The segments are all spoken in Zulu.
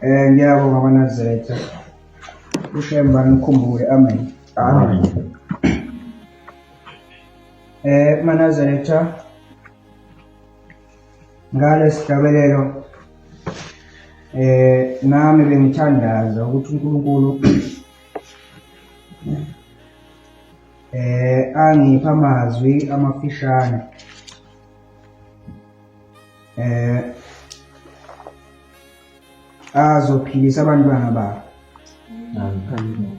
Ngiyabonga maNazaretha. UShembe anikhumbule. Amen. Amen. MaNazaretha ngalesihlabelelo nami bengithandaza ukuthi uNkulunkulu angipha amazwi amafishane azophilisa abantwana babo. Amen.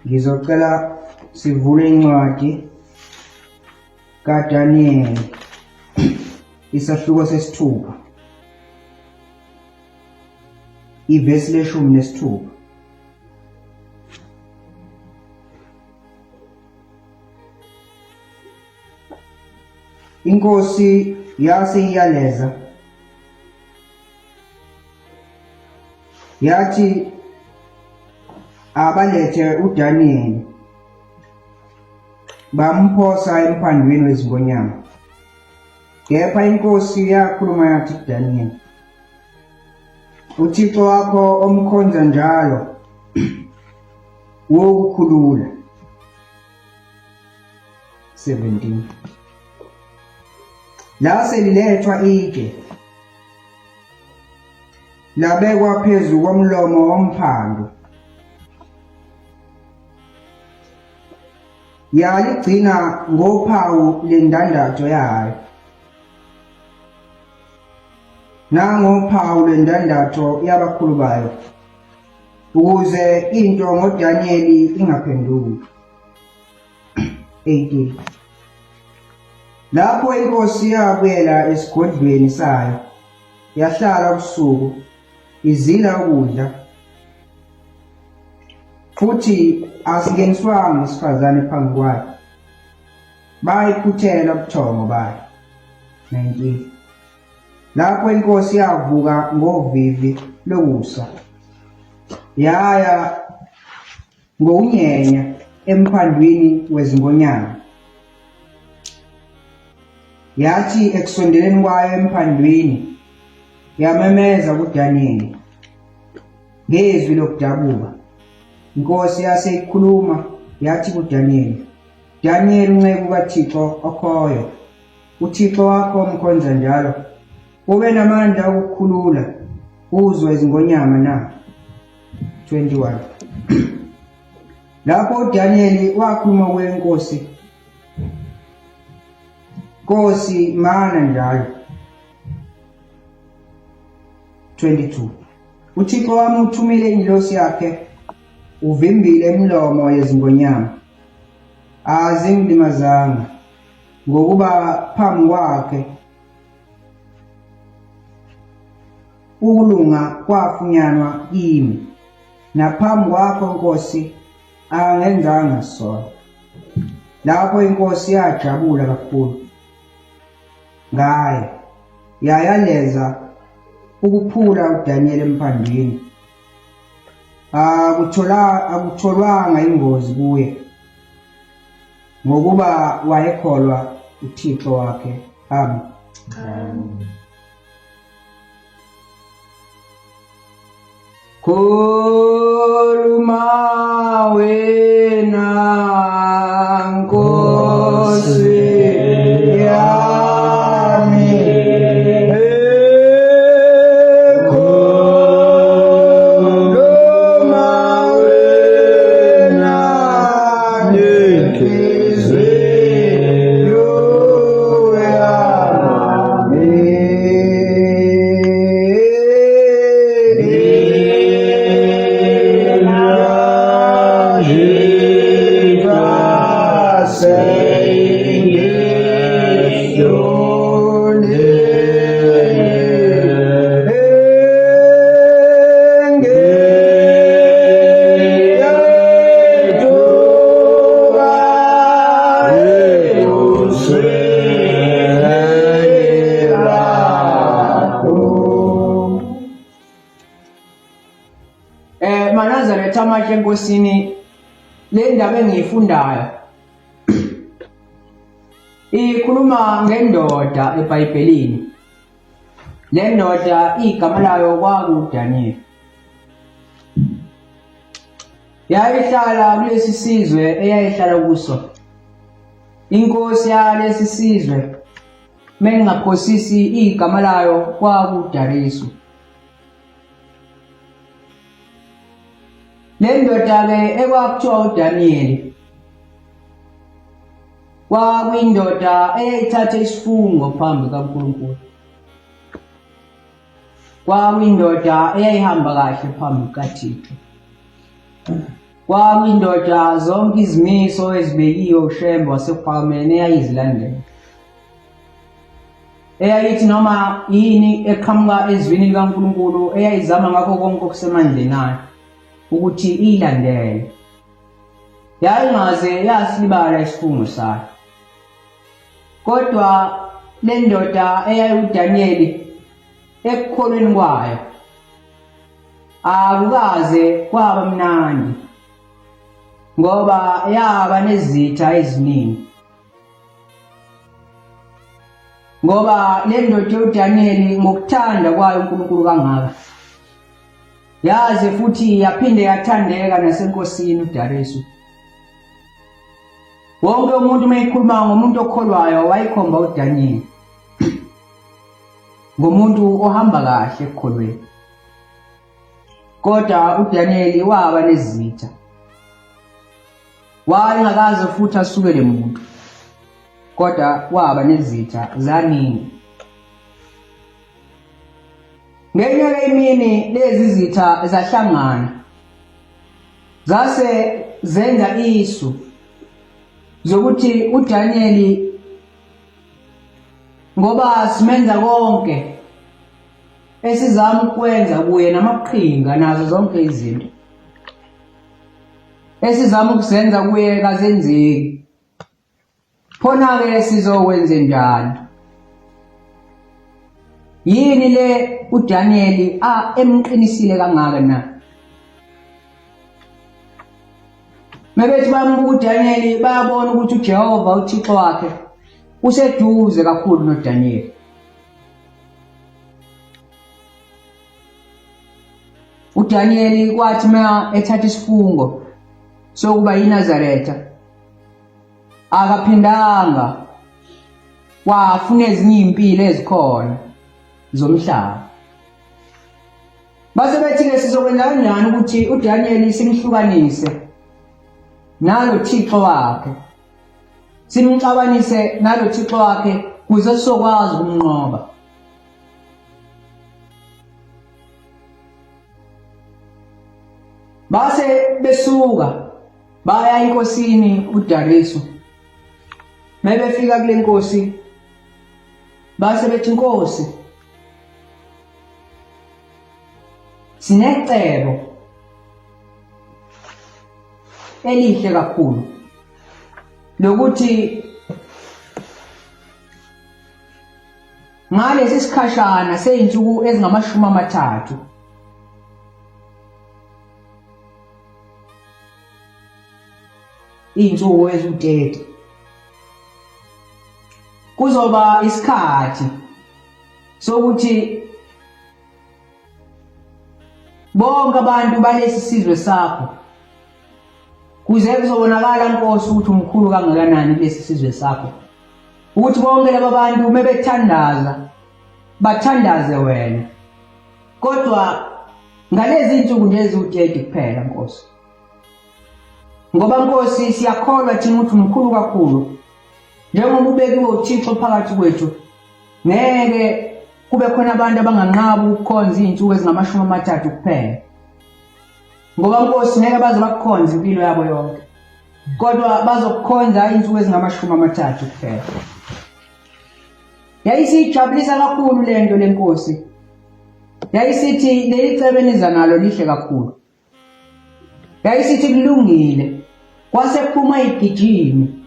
Ngizocela sivule incwadi kaDaniyeli isahluko sesithupha ivesi leshumi nesithupha. Inkosi yase iyaleza yathi abalethe uDaniyeli bamphosa emphandwini wezingonyama. Kepha inkosi yakhuluma yathi kuDaniyeli, uThixo wakho omkhonza njalo wokukhulula. 17 Lase lilethwa itshe labekwa phezu komlomo womphando, yaligcina ngophawu lendandatho yayo nangophawu lwendandatho yabakhulu bayo, ukuze into ngoDaniyeli ingaphenduki. 18 Lapho inkosi yabuyela esigodlweni sayo, yahlala ubusuku izila ukudla, futhi asingeniswanga isifazane phambi kwayo. Bayiphuthela ubuthongo bayo. 19 Lapho inkosi yavuka ngovivi lokusa, yaya ngokunyenya emphandwini wezingonyama. Yathi ekusondeleni kwayo emphandwini, yamemeza kuDaniyeli ngezwi lokudabuka. Inkosi yase ikhuluma yathi kuDaniyeli, Daniyeli nceku kaThixo okhoyo, uThixo wakho omkhonza njalo, ube namandla okukhulula kuzo izingonyama na? 21 Lapho uDaniyeli wakhuluma kwenkosi, Nkosi mana njalo. 22 UThixo wami uthumile ingilosi yakhe, uvimbile imilomo yezingonyama, azingilimazanga, ngokuba phambi kwakhe Ukulunga kwafunyanwa kimi, naphambi kwakho Nkosi angenzanga sono. Lapho inkosi yajabula kakhulu ngaye, yayaleza ukuphula uDaniyeli emphandwini. Akuthola akutholwanga ingozi kuye ngokuba wayekholwa uThixo wakhe. Amen. Amen. Khuluma wena Nkosi yami. Khuluma wena nenhliziyo yami. MaNazaretha amahle eNkosini, le ndaba engiyifundayo ikhuluma ngendoda eBhayibhelini. Le ndoda igama layo kwakuDaniyeli. Yayihlala kulesi sizwe eyayihlala kuso. Inkosi yalesi sizwe mengingaphosisi igama layo kwakuDarisu. Le ndoda-ke ekwakuthiwa uDaniyeli kwakuyindoda eyayithathe isifungo phambi kaNkulunkulu. Kwakuyindoda eyayihamba kahle phambi kukaThixo. Kwakuyindoda zonke izimiso ezibekiwe uShembe waseKuphakameni eyayizilandela. Eyayithi noma yini eqhamuka ezwini likaNkulunkulu eyayizama ngakho konke okusemandleni ayo ukuthi iyilandele. Yayingaze yasilibala isifungo sayo. Kodwa le ndoda eyayiwuDaniyeli ekukholweni kwayo akukaze kwaba mnandi ngoba yaba nezitha eziningi ngoba le ndoda uDaniyeli ngokuthanda kwayo uNkulunkulu kangaka yaze futhi yaphinde yathandeka nasenkosini uDarisu Wonke umuntu uma ekhuluma ngomuntu okholwayo wayekhomba uDaniyeli ngomuntu ohamba kahle ekukholweni. Kodwa uDaniyeli waba nezitha. Wayengakaze futhi asukele muntu. Kodwa waba nezitha zaningi. Ngenye imini lezi zitha zahlangana zase zenza isu zokuthi uDaniyeli ngoba simenza konke esizama ukwenza kuye namaqhinga nazo zonke izinto esizama ukuzenza kuye kazenzeki Khona-ke sizokwenze njani? Yini le uDaniyeli a emqinisile kangaka na? Mebethi bambuka uDaniyeli bayabona ukuthi uJehova uThixo wakhe useduze kakhulu noDaniyeli. UDaniyeli kwathi uma ethatha isifungo sokuba yiNazaretha akaphindanga wafuna ezinye iy'mpilo ezikhona zomhlaba base bethi-ke sizokwenza kanjani ukuthi uDaniyeli simhlukanise nalo Thixo wakhe simxabanise nalo Thixo wakhe kuze sizokwazi ukumnqoba base besuka Baya enkosini uDarisu. Mebefika kule nkosi base bethi nkosi sinecebo elihle kakhulu lokuthi ngalesi sikhashana seyinsuku ezingamashumi amathathu iy'nsuku eziwu-30 kuzoba isikhathi sokuthi bonke abantu balesi sizwe sakho kuze kuzobonakala nkosi ukuthi umkhulu kangakanani kulesi sizwe sakho ukuthi bonke laba bantu uma bethandaza bathandaze wena kodwa ngalezi insuku nje eziwu-30 kuphela nkosi ngoba nkosi siyakholwa thina ukuthi umkhulu kakhulu njengoba ubekiwe uthixo phakathi kwethu ngeke kube khona abantu abanganqaba ukukhonza iy'nsuku ezingamashumi amathathu kuphela ngoba nkosi ngeke baze bakukhonze impilo yabo yonke kodwa bazokukhonza iy'nsuku ezingamashumi amathathu kuphela Yayisiyijabulisa kakhulu le nto le nkosi. Yayisithi leli cebo eniza nalo lihle kakhulu. Yayisithi kulungile. Kwase kuphuma igijimi.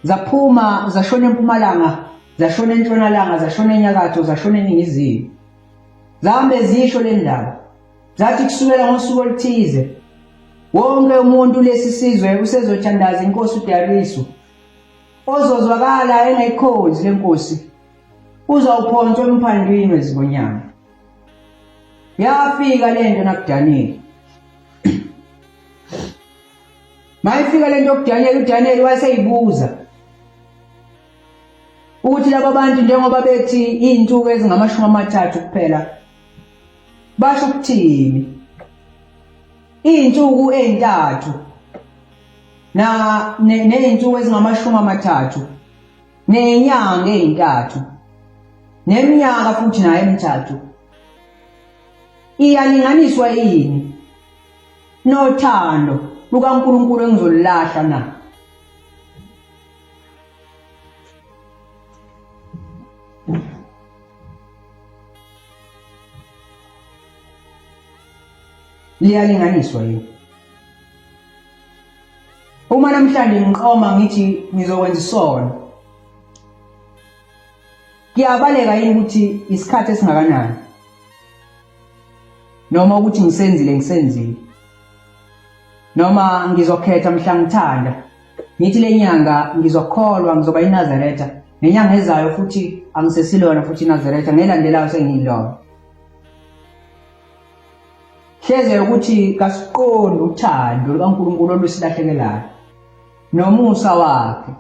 Zaphuma zashona empumalanga, zashona entshonalanga, zashona enyakatho, zashona eningizimu. Zahambe zisho le ndaba. Zathi kusukela ngosuku oluthize wonke umuntu lesi sizwe usezothandaza inkosi uDarisu ozozwakala engayikhonzi lenkosi Uzawuphonswa emphandwini wezingonyama. Yafika lento nakuDaniyeli. Mayifika lento kuDaniyeli, uDaniyeli wayeseyibuza ukuthi laba bantu njengoba bethi iy'nsuku ezingamashumi amathathu kuphela basho ukuthini iy'nsuku ey'ntathu na ney'nsuku ezingamashumi amathathu nenyanga ey'ntathu neminyaka futhi nayo emithathu iyalinganiswa yini nothando lukaNkulunkulu engizolulahla na? Liyalinganiswa yini? Uma namhlanje ngiqoma ngithi ngizokwenza isono, kuyabaleka yini ukuthi isikhathi esingakanani noma ukuthi ngisenzile ngisenzile noma ngizokhetha mhla ngithanda ngithi le nyanga ngizokholwa ngizoba iNazaretha nenyanga ezayo futhi angisesilona futhi iNazaretha ngelandelayo sengiyilona hleze ukuthi kasiqondi uthando lukaNkulunkulu olusilahlekelayo nomusa wakhe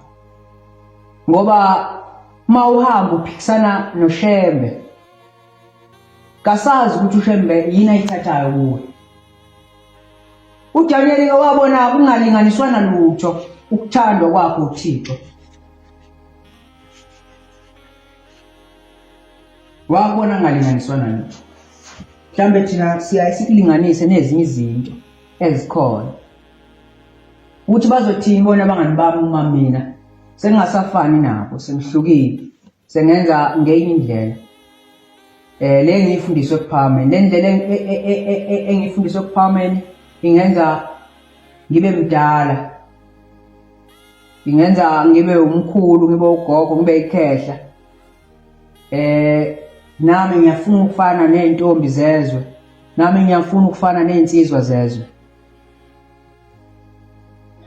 ngoba uma uhamba uphikisana noShembe kasazi ukuthi uShembe yini ayithathayo kuwe uDaniel ke wabona kungalinganiswana lutho ukuthandwa kwakhe uThixo wakubona kungalinganiswana lutho mhlawumbe thina siyaye sikulinganise nezinye izinto ezikhona ukuthi bazothini bona abangani bami uma mina sengingasafani nabo sengihlukile sengenza ngenye indlela eh le ngiyifundiswe ekuphakameni le ndlela e, e, e, engiyifundiswe ekuphakameni ingenza ngibe mdala ingenza ngibe umkhulu ngibe ugogo ngibe ikhehla eh nami ngiyafuna ukufana nezintombi zezwe nami ngiyafuna ukufana nezinsizwa zezwe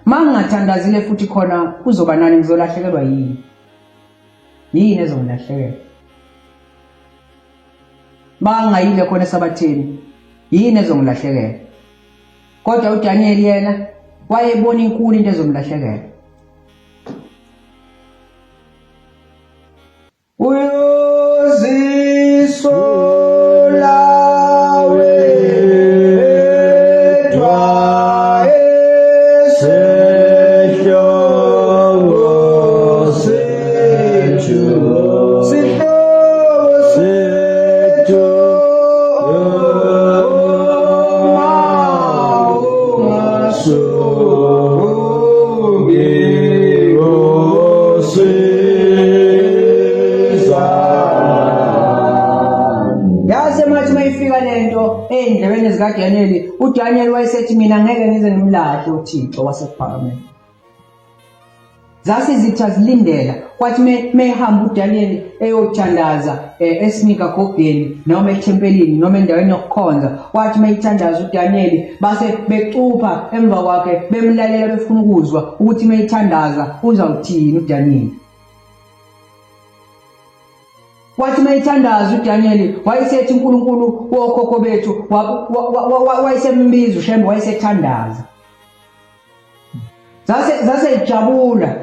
mangingathandazile futhi khona kuzoba nani ngizolahlekelwa yini yini ezongilahlekela bangayile khona esabatheni yini ezongilahlekela kodwa uDaniel yena wayebona inkulu into ezomlahlekela Uyozisola wedwa esehlobo sethu sihlobo sethu uma ungasuki Yaze mathi mayifika lento ey'ndlebeni zikaDaniyeli, uDaniyeli wayesethi mina ngeke ngize ngimlahle uThixo wasekuphakameni. Zase izitha zilindela kwathi mehamba uDaniyeli eyothandaza eh, esinagogeni noma ethempelini noma endaweni yokukhonza kwathi meyithandaza uDaniyeli base becupha emva kwakhe bemlalela befuna ukuzwa ukuthi meyithandaza uzawuthini uDaniyeli. Wathi mayithandaza uDaniel wayesethi uNkulunkulu wokhokho bethu wayesembiza uShembe wayesethandaza. Zase zasejabula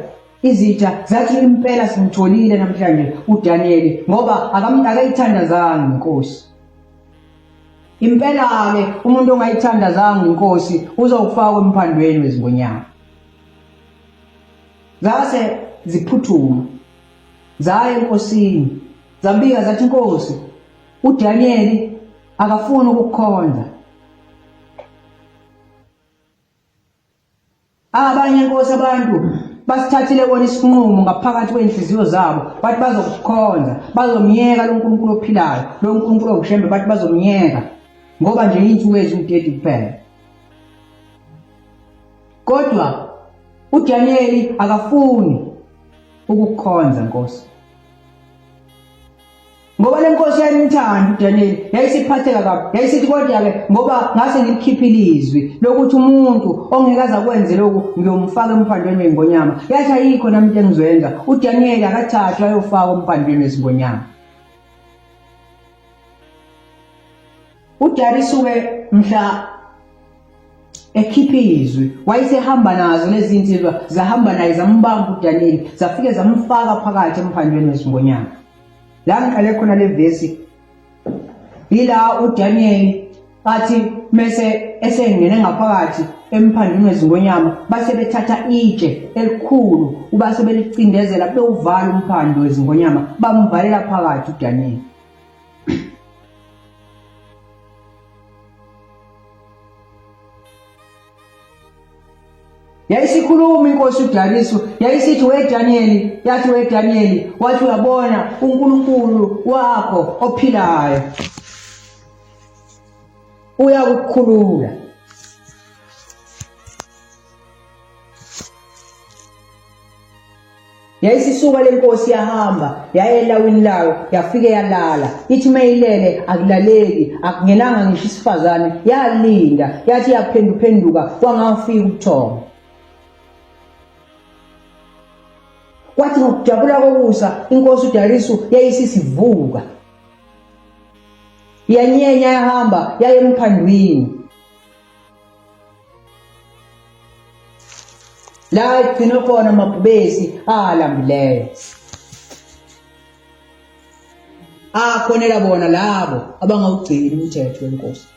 izitha zathi impela simtholile namhlanje uDaniel ngoba akayithandazanga inkosi. Impela-ke umuntu ongayithandazanga inkosi uzawufakwa emphandweni wezingonyama. Zase ziphuthuma zaya enkosini zabika zathi inkosi uDaniel akafuni ukukhonza. Abanye inkosi abantu basithathile bona isinqumo ngaphakathi kwenhliziyo zabo bathi bazokukhonza bazomyeka lo nkulunkulu ophilayo lo nkulunkulu owushembe bathi bazomyeka ngoba nje iy'nsuku eziwu-30 kuphela kodwa uDaniyeli akafuni ukukukhonza nkosi ngoba le nkosi yayimthanda uDaniyeli yayisiphatheka kabi yayisithi kodwa-ke ngoba ngase ngilikhiphe ilizwi lokuthi umuntu ongeke aze akwenze lokhu ngiyomfaka emphandweni wey'ngonyama yathi ayikho nami into engizoyenza uDaniyeli akathathwe ayofakwa emphandweni wezingonyama. UDarisu-ke mhla ekhipha izwi wayesehamba nazo lezi nsizwa zahamba naye zambamba uDaniyeli zafike zamfaka phakathi emphandweni wezingonyama la ngiqale khona le vesi yila uDaniyeli athi mese esengene ngaphakathi emphandwini wezingonyama base bethatha itshe elikhulu ubase belicindezela bewuvala umphando wezingonyama bamvalela phakathi uDaniyeli Yayisikhuluma inkosi uDarisu, yayisithi we Danieli, yathi we Danieli, wathi uyabona uNkulunkulu wakho ophilayo uyakukhulula. Yayisisuka le nkosi yahamba yaya elawini layo yafike yalala ithi uma ilele akulaleki akungenanga ngisho isifazane yalinda yathi yaphenduphenduka kwangafika ubuthongo kwathi ngokujabula kokusa inkosi uDarisu yayisisivuka yanyenya yahamba yaye emphandwini la igcine khona amabhubesi alambileyo akhonela bona labo abangawugcini umthetho wenkosi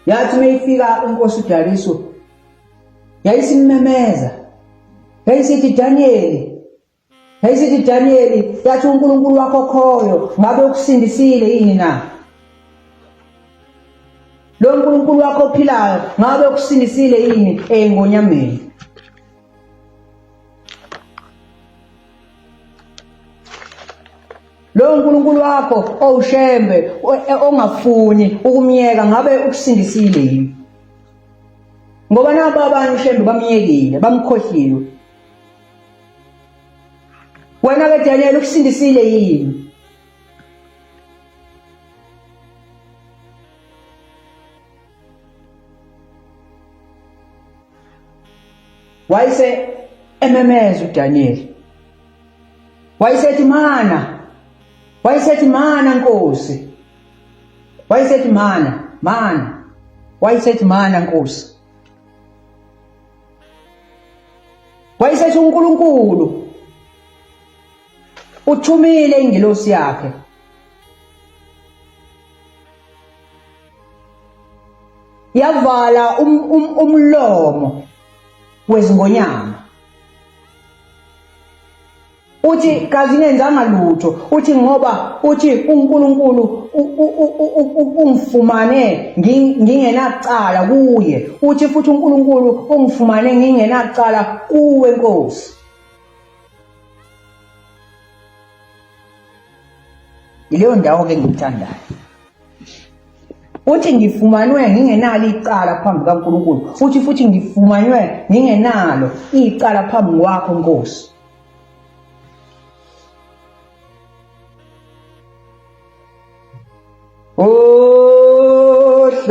yathi uma ifika inkosi uDarisu yayisimemeza yayisithi Danieli Yayisithi Danieli, yathi uNkulunkulu wakho khoyo ngabe ukusindisile yini na? Lo nkulunkulu wakho ophilayo ngabe ukusindisile yini engonyameni? Lo nkulunkulu wakho owushembe ongafuni ukumyeka ngabe ukusindisile yini? Ngoba naba abantu ushembe bamyekile, bamkhohliwe. Wena ke Daniel ukusindisile yini? Wayese ememeza uDaniel. Wayesethi mana. Wayesethi mana Nkosi. Wayesethi mana, mana. Wayesethi mana Nkosi. Wayesethi uNkulunkulu uthumile ingilosi yakhe yavala um, um, umlomo wezingonyama uthi kazi ngenzanga lutho uthi ngoba uthi uNkulunkulu ungifumane ngingenacala kuye uthi futhi uNkulunkulu ungifumane ngingenacala kuwe Nkosi ileyo ndawo ke ngiyithandayo uthi ngifumanwe ngingenalo icala phambi kaNkulunkulu uthi futhi ngifumanwe ngingenalo icala phambi kwakho Nkosi Ohlalele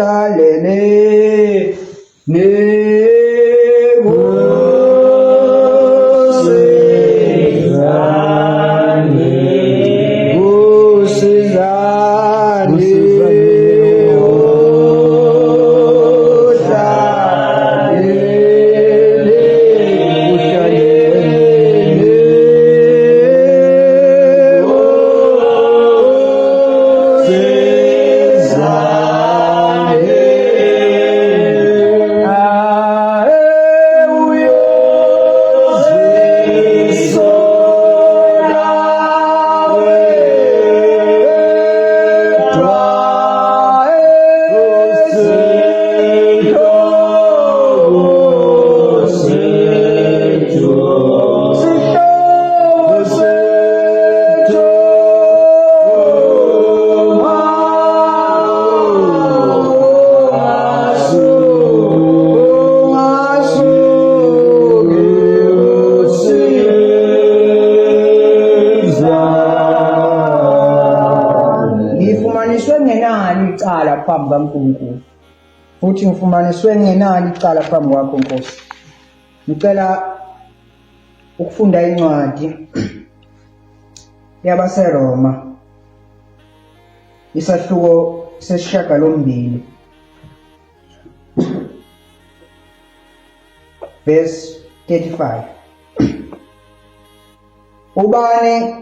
Ngifumaniswe ngenalo icala phambi kaNkulunkulu futhi ngifumaniswe ngenalo icala phambi kwakho Nkosi. Ngicela ukufunda incwadi yabaseRoma isahluko sesishiyagalombili verse 35. Ubani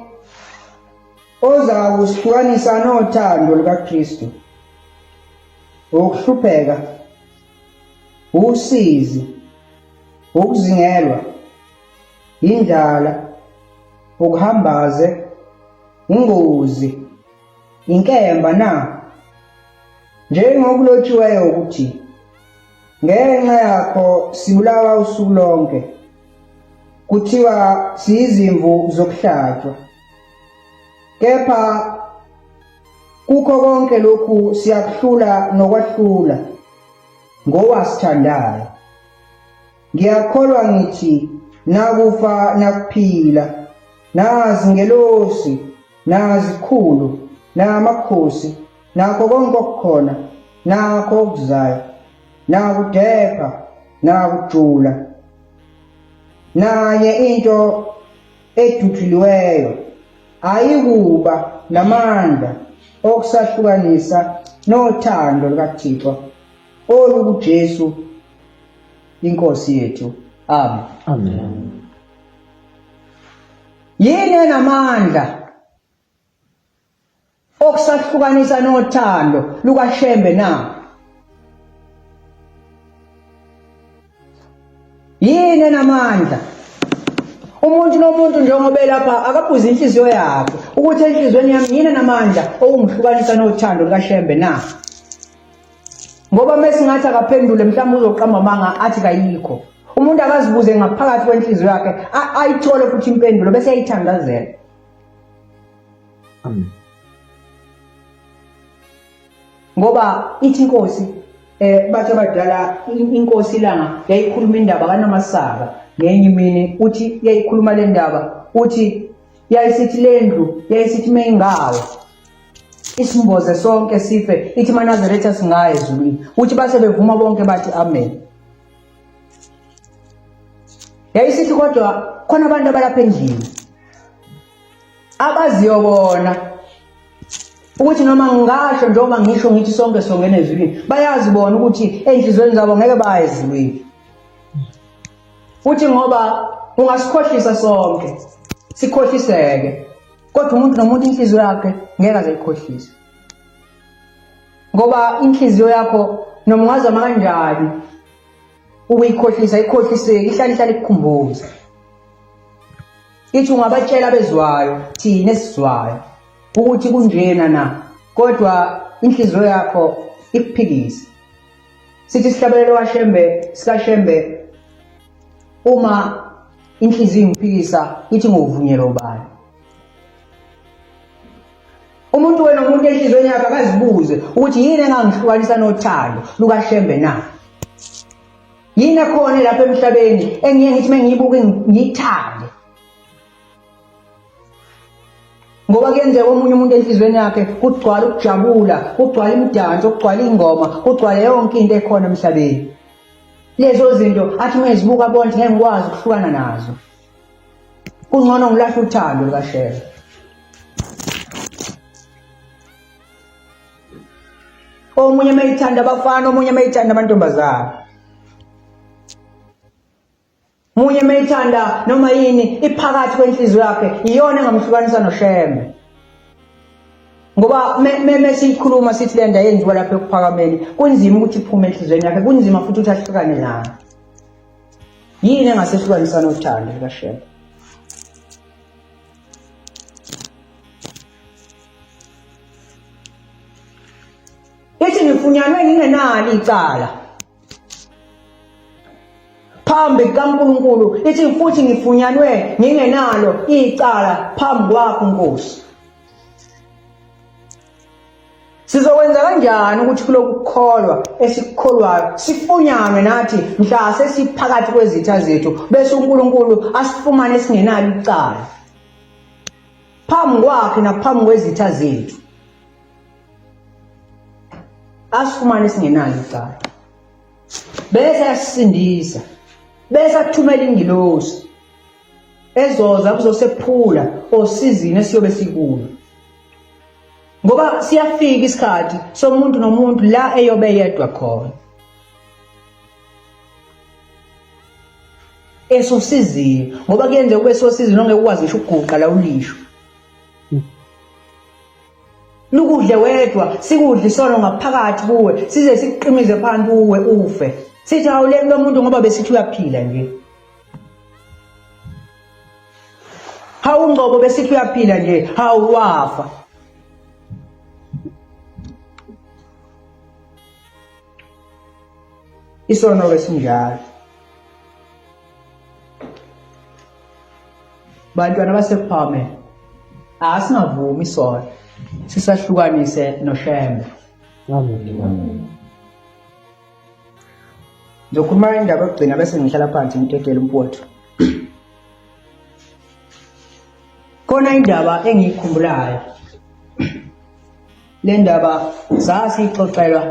ozakusihlukanisa nothando lukaKristu? Ukuhlupheka, usizi, ukuzingelwa, indlala, ukuhambaze, ingozi, inkemba na? Njengokulotshiweyo ukuthi, ngenxa yakho sibulawa usuku lonke, kuthiwa siyizimvu zokuhlatshwa. Kepha kukho konke lokhu siyakuhlula nokwahlula ngowasithandayo. Ngiyakholwa ngithi nakufa nakuphila, nazingelosi, nazikhulu, namakhosi, nakho konke okukhona, nakho okuzayo, nakudepha, nakujula, nanye into edutshuliweyo ayikuba namandla okusahlukanisa nothando lukaThixo olukuJesu inkosi yethu. Amen. Amen. Yini enamandla okusahlukanisa nothando lukaShembe na? Yini enamandla? Umuntu nomuntu njengoba elapha akabuze inhliziyo yakhe ukuthi enhliziyweni yami yini enamandla okungihlukanisa nothando lukaShembe na? Ngoba mesingathi akaphendule mhlawumbe uzoqamba amanga athi kayikho. Umuntu akazibuze ngaphakathi kwenhliziyo yakhe ayithole futhi impendulo bese eyithandazela. Amen. Ngoba ithi inkosi bathi abadala inkosi ilanga yayikhuluma indaba kaNomasaka ngenye imini, uthi yayikhuluma le ndaba, uthi yayisithi le ndlu yayisithi meyingawa isimboze sonke sife, ithi maNazaretha singaya ezulwini, uthi base bevuma bonke bathi amen. Yayisithi kodwa khona abantu abalapha endlini abaziyo bona ukuthi noma ngingasho njengoba ngisho ngithi sonke songena ezulwini, bayazi bona ukuthi ey'nhliziyweni zabo ngeke baye ezulwini. Uthi ngoba ungasikhohlisa sonke sikhohliseke, kodwa umuntu nomuntu inhliziyo yakhe ngeke aze ayikhohlise, ngoba inhliziyo yakho noma ungazama kanjani ukuyikhohlisa ikhohliseki, ihlale ihlale ikukhumbuza. Ithi ungabatshela abezwayo, thina esizwayo ukuthi kunjena na, kodwa inhliziyo yakho ikuphikise. Sithi isihlabelelo kaShembe sikaShembe, uma inhliziyo ingiphikisa ithi ngovunyelwa ubani. Umuntu wena umuntu enhliziyweni yakhe akazibuze ukuthi yini engangihlukanisa nothando lukaShembe na? Yini ekhona lapha emhlabeni engiye ngithi mengiyibuka ngiyithande? Ngoba kuyenzeka omunye umuntu enhliziyweni yakhe kugcwala ukujabula, kugcwala imidanso, kugcwala ingoma, kugcwala yonke into ekhona emhlabeni. Lezo zinto athi uma ezibuka bonke ngeke ngikwazi ukuhlukana nazo. Kungcono ngilahle uthando lukaShembe. Omunye meyithanda abafana, omunye meyithanda amantombazana. Munye meyithanda noma yini iphakathi kwenhliziyo yakhe iyona engamhlukanisa noShembe. Ngoba mesiyikhuluma sithi le nto yenziwa lapha ekuphakameni, kunzima ukuthi iphume enhliziyweni yakhe, kunzima futhi ukuthi ahlukane nayo. Yini engasehlukanisa nothando lukaShembe? Ithi ngifunyanwe ngingenalo icala phambi kukaNkulunkulu, ithi futhi ngifunyanwe ngingenalo icala phambi kwakho Nkosi. Sizokwenza kanjani ukuthi kulokhu kukholwa esikukholwayo sifunyanwe nathi mhla sesiphakathi kwezitha zethu, bese uNkulunkulu asifumane singenalo icala phambi kwakhe naphambi kwezitha zethu, asifumane singenalo icala, bese asisindisa, bese athumela ingilosi. ezoza kuzosephula osizini esiyobe sikulo. Ngoba siyafika isikhathi somuntu nomuntu la eyobe yedwa khona. Esosizini ngoba kuyenzeka ube sosizini ongeke ukwazi ngisho ukuguqa la ulisho. Lukudle wedwa, sikudle isono ngaphakathi kuwe, size sikuqimize phansi uwe ufe. Sithi hawu le lo muntu ngoba besithi uyaphila nje. Hawu Ngcobo besithi uyaphila nje, hawu wafa. Isono ke sinjalo. Bantwana basePhame asingavumi isono sisahlukanise noShembe. Amen. Ngizokhuluma indaba yokugcina bese ngihlala phansi ngidedele umfowethu. Khona indaba engiyikhumbulayo. Le ndaba sasiyixoxelwa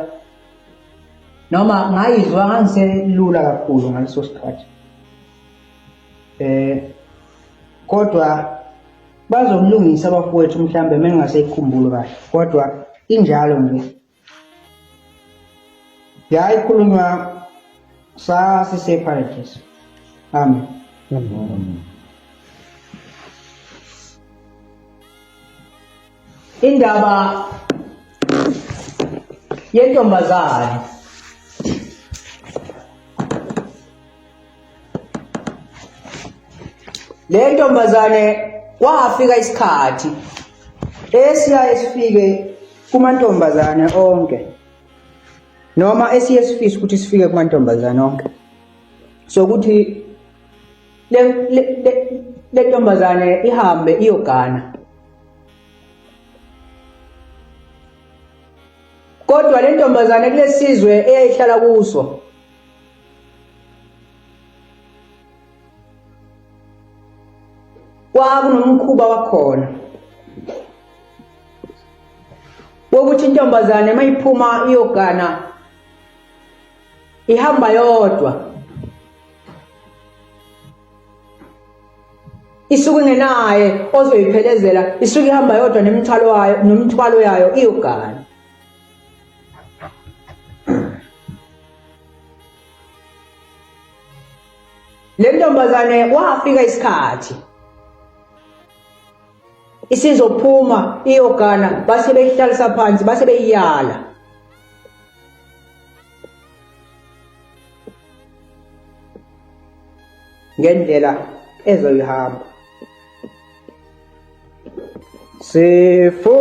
noma ngayizwa ngangiselula kakhulu ngaleso sikhathi. Eh kodwa bazomlungisa abafowethu mhlambe mengingaseyikhumbuli kahle kodwa injalo nje. Yayikhulunywa sasiseparadise. Amen. Indaba yentombazane Le ntombazane kwafika isikhathi esiyaye sifike kumantombazane onke noma esiye sifise ukuthi sifike kumantombazane onke sokuthi le le ntombazane ihambe iyogana kodwa le ntombazane kulesizwe eyayihlala kuso Kwakunomkhuba wakhona wokuthi intombazane uma iphuma iyogana ihamba yodwa isuke ingenaye ozoyiphelezela isuke ihamba yodwa nemithwalo yayo nomthwalo yayo iyogana Le ntombazane wafika isikhathi isizophuma iyogana base beyihlalisa phansi base beyiyala ngendlela ezoyihamba Sifuna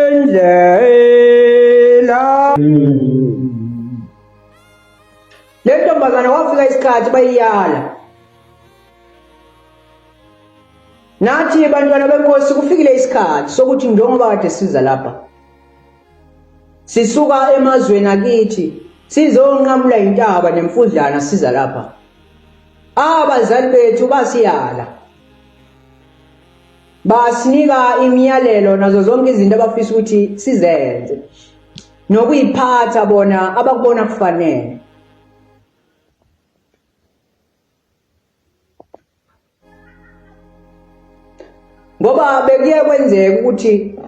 indlela. Le ntombazane wafika isikhathi bayiyala. Nathi bantwana benkosi kufikile isikhathi sokuthi njengoba kade siza lapha sisuka emazweni akithi sizonqamula intaba nemfudlana siza lapha Abazali bethu basiyala. Basinika imiyalelo nazo zonke izinto abafisa ukuthi sizenze. Nokuyiphatha bona abakubona kufanele. Ngoba bekuye kwenzeka ukuthi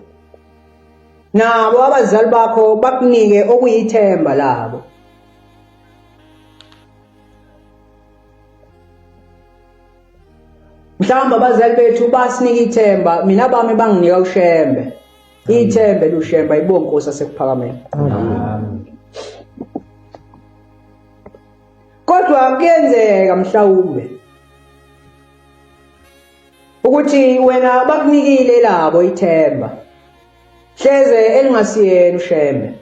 nabo abazali bakho bakunike okuyithemba labo. Mhlawumbe abazali bethu basinika ithemba, mina bami banginika uShembe. Ithemba eluShembe ayibonke Nkosi asekuphakameni. Kodwa kuyenzeka mhlawumbe ukuthi wena bakunikile labo ithemba hleze elingasiyena uShembe.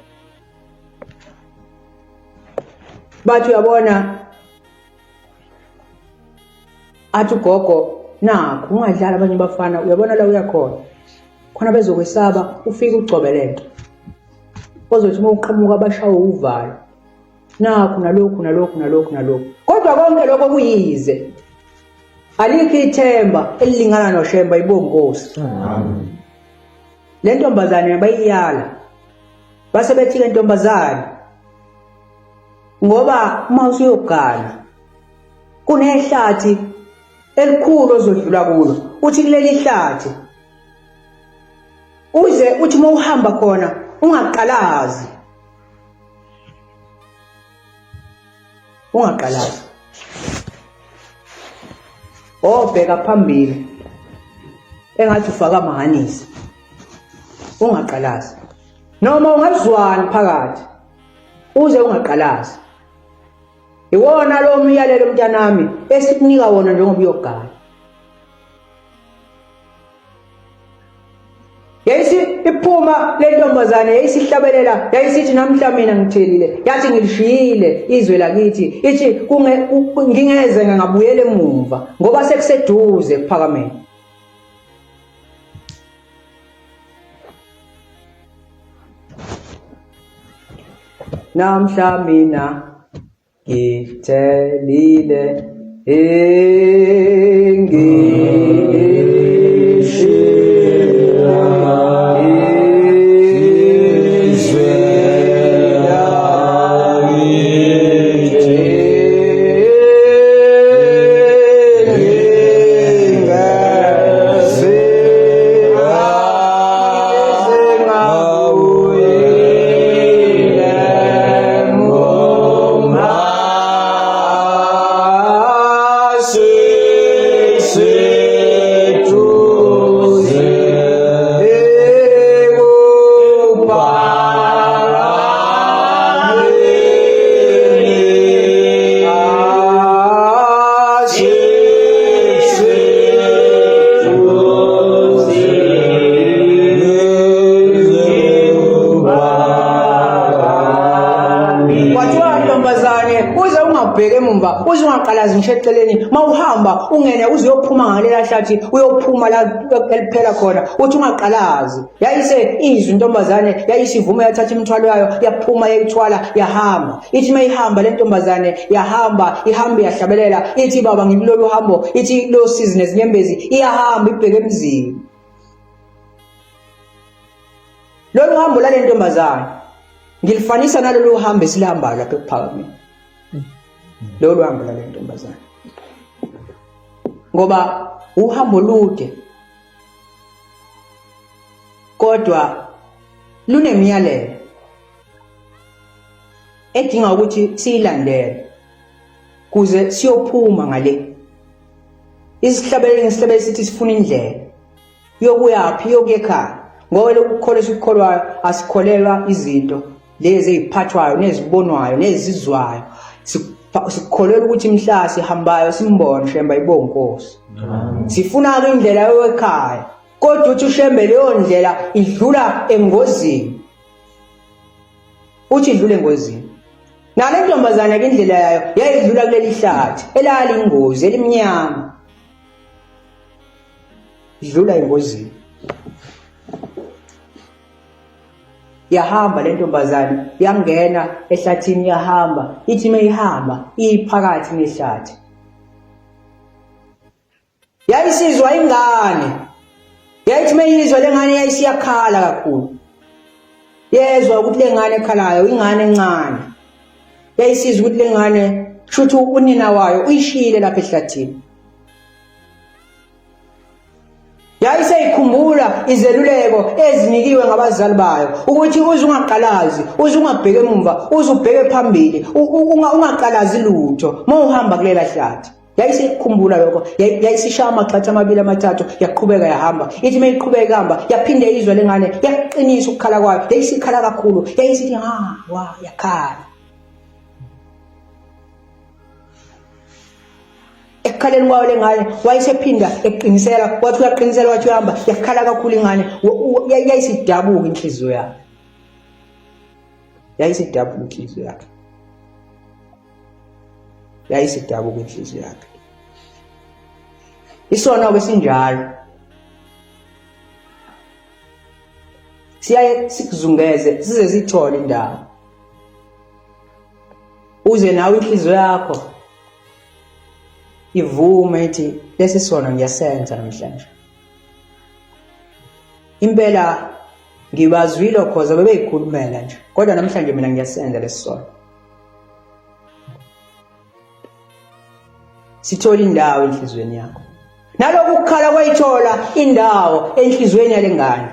Bathi uyabona athi ugogo nakho ungadlali abanye bafana uyabona la uyakhona khona bezokwesaba ufike ugcobe lento ozothi uma uqhamuka bashawe uvalo nakho nalokhu nalokhu nalokhu nalokhu kodwa konke lokho kuyize alikho ithemba elilingana noshemba ibonkosi le ntombazane bayiyala base bethi ke ntombazane. Ngoba uma usuyogana kunehlathi elikhulu ozodlula kulo, uthi kuleli hlathi uze uthi uma uhamba khona ungaqalazi, ungaqalazi, obheka phambili engathi ufaka amahanisi, ungaqalazi noma ungazwani phakathi, uze ungaqalazi. Iwona lo myalelo mntanami esikunika wona njengoba uyogana. Yayisi iphuma le ntombazane yayisihlabelela, yayisithi namhla mina ngithelile, yathi ngilishiyile izwe lakithi, ithi ngingeze ngingabuyela emuva ngoba sekuseduze ekuphakameni. Namhla mina ngithelile engishiya izwe lakithi ngingeze Kwathiwa ntombazane uze ungabheki emumva, uze ungaqalazi ngisho eceleni, uma uhamba ungene uze uyophuma ngalela hlathi, uyophuma la eliphela khona, uthi ungaqalazi. Yayise izwi intombazane yayisivume yathatha imithwalo yayo yaphuma yayithwala yahamba. Ithi uma ihamba le ntombazane yahamba ihamba iyahlabelela ithi baba ngikulolu hambo, ithi lo sizi nezinyembezi, iyahamba ibheke emzini. Lolu hambo lale ntombazane ngilifanisa nalolu hambo esihambayo lapha ekuphakameni. Lolu hambo lale ntombazane, ngoba uhambo olude kodwa lunemiyalelo edinga ukuthi siyilandele kuze siyophuma ngale. Isihlabelelo ngesihlabelelo sithi sifuna indlela yokuyaphi, yokuya ekhaya, ngoba lokhu kukholwa esikukholwayo asikholelwa izinto lezi eziphathwayo nezibonwayo nezizwayo. Sikholelwa ukuthi mhla sihambayo simbone Shembe ayibonge Nkosi. Sifuna-ke indlela yowekhaya, kodwa uthi uShembe leyo ndlela idlula engozini, uthi idlula engozini. Nale ntombazane ke indlela yayo yayidlula kuleli hlathi elaliyingozi elimnyama, idlula engozini. Yahamba le ntombazane yangena ehlathini, yahamba ithi mayihamba iphakathi nehlathi yayisizwa ingane, yayithi mayizwa le ngane yayisiyakhala kakhulu, yezwa ukuthi le ngane ekhalayo ingane encane, yayisizwa ukuthi le ngane shuthi unina wayo uyishiyile lapha ehlathini. Yayiseyikhumbula izeluleko ezinikiwe ngabazali bayo ukuthi uze ungaqalazi, uze ungabheki emumva, uze ubheke phambili, ungaqalazi lutho uma uhamba kulela hlathi. Yayiseyikhumbula lokho, yayisishaya amagxathu amabili amathathu, yaqhubeka yahamba. Ithi uma iqhubeka ihamba, yaphinde izwa le ngane, yaqinisa ukukhala kwayo, yayisikhala kakhulu, yayisithi ha wa, yakhala. Ekukhaleni kwayo le ngane wayesephinda eqinisela, wathi uyaqinisela, wathi uyahamba, yakhala kakhulu ingane, yayisidabuka inhliziyo yakhe, yayisidabuka inhliziyo yakhe, yayisidabuka inhliziyo yakhe. Isono-ke sinjalo, siyaye sikuzungeze size sithole indawo, uze nawe inhliziyo yakho ivume ithi lesi sono ngiyasenza namhlanje. Impela ngibazwile okhoza bebeyikhulumela nje, kodwa namhlanje mina ngiyasenza lesi sono. Sithola indawo enhlizweni yakho. Naloku kukhala kwayithola indawo enhlizweni yalengane.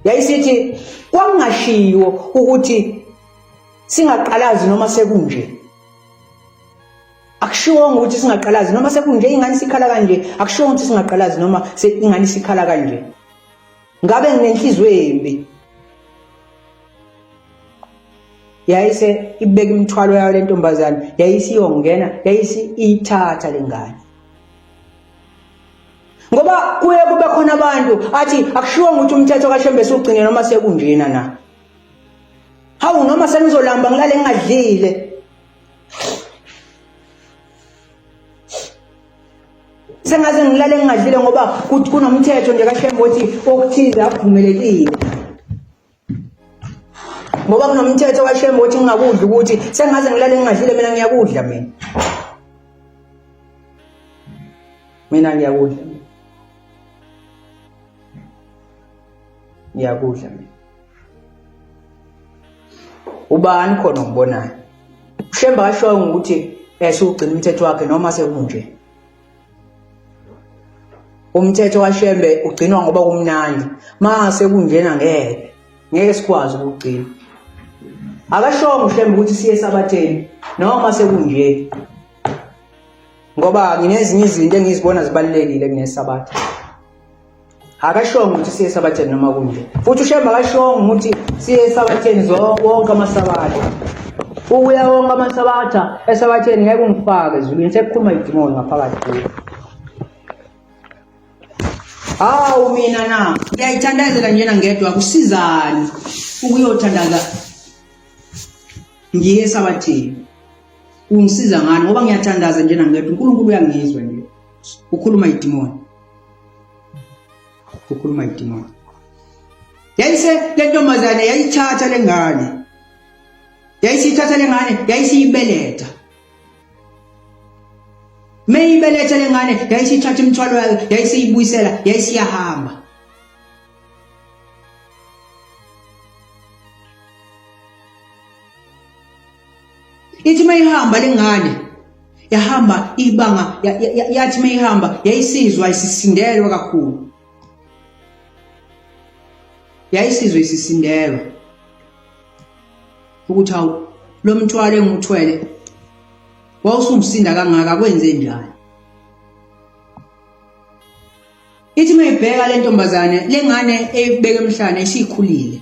Yayisithi kwakungashiwo ukuthi singaqalazi noma sekunje. Akushiwongo ukuthi singaqalazi noma sekunje ingane sikhala kanje, akushiwongo ukuthi singaqalazi noma ingane sikhala kanje. Ngabe nginenhliziyo embi. Yayise ibeka imithwalo yayo le ntombazane, yayisiyongena, yayisi iyithatha lengane. Ngoba kuye kube khona abantu athi akushiwongo ukuthi umthetho kaShembe siwugcine noma sekunjena na. Hawu noma sengizolamba ngilale ngingadlile. Sengaze ngilale ngingadlile ngoba kunomthetho nje kaShembe othi okuthize akuvumelekile. Ngoba kunomthetho kaShembe othi ngingakudli ukuthi sengaze ngilale ngingadlile mina ngiyakudla mina. Mina ngiyakudla. Ngiyakudla mina. Ubani khona ongibonayo? UShembe akashoyo ukuthi esugcina umthetho wakhe noma sekunje. Umthetho kaShembe ugcinwa ngoba kumnandi. Mase kunjena ngeke. Ngeke sikwazi ukugcina. Akashongo uShembe ukuthi siye esabatheni noma sekunje. Ngoba nginezinye izinto engizibona zibalulekile kunesabatha. Akashongo ukuthi siye esabatheni noma kunje. Futhi uShembe akashongo ukuthi siye esabatheni wonke amasabatha. Ukuya wonke amasabatha esabatheni ngeke ungifake ezulwini sekukhuluma idimoni ngaphakathi kuwe. Hawu mina na ngiyayithandazela njena ngedwa kusizani ukuyothandaza ngiye esabatheni. Ungisiza ngani ngoba ngiyathandaza njena ngedwa uNkulunkulu uyangizwa nje. Ukhuluma idimoni. Ukhuluma idimoni. Yayise le ntombazane yayithatha lengane. Yayisithatha lengane yayisiyibeletha. Meyibeletha lengane yayisithatha imithwalo yayo yayisiyibuyisela yayisiyahamba. Ithi mayihamba lengane yahamba ibanga yathi mayihamba yayisizwa isisindelwa kakhulu. Yayisizwa isisindelwa ukuthi hawu lo mthwalo engiwuthwele wawusungisinda kangaka kwenze njani? Ithi mayibheka le ntombazane lengane eyibeka emhlane isikhulile.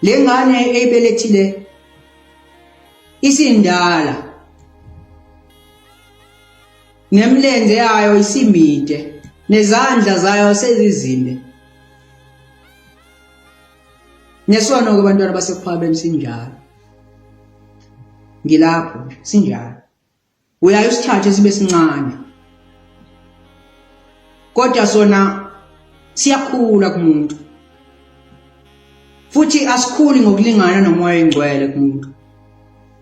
Le ngane eyibelethile isindala. Nemlenze yayo isimide nezandla zayo sezizinde. Nesono ke bantwana basekuphakameni sinjalo. Ngilapho nje sinjalo. Uyaye usithathe sibe sincane. Kodwa sona siyakhula kumuntu. Futhi asikhuli ngokulingana nomoya oyingcwele kumuntu.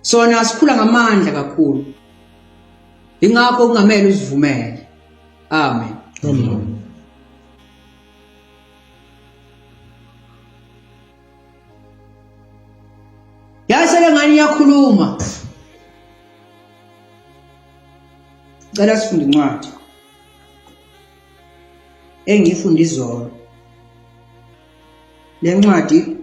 Sona sikhula ngamandla kakhulu. Ingakho kungamele uzivumele. Amen. Amen. Yasele ngani iyakhuluma. Cela sifunde incwadi engiyifunde izolo. Le ncwadi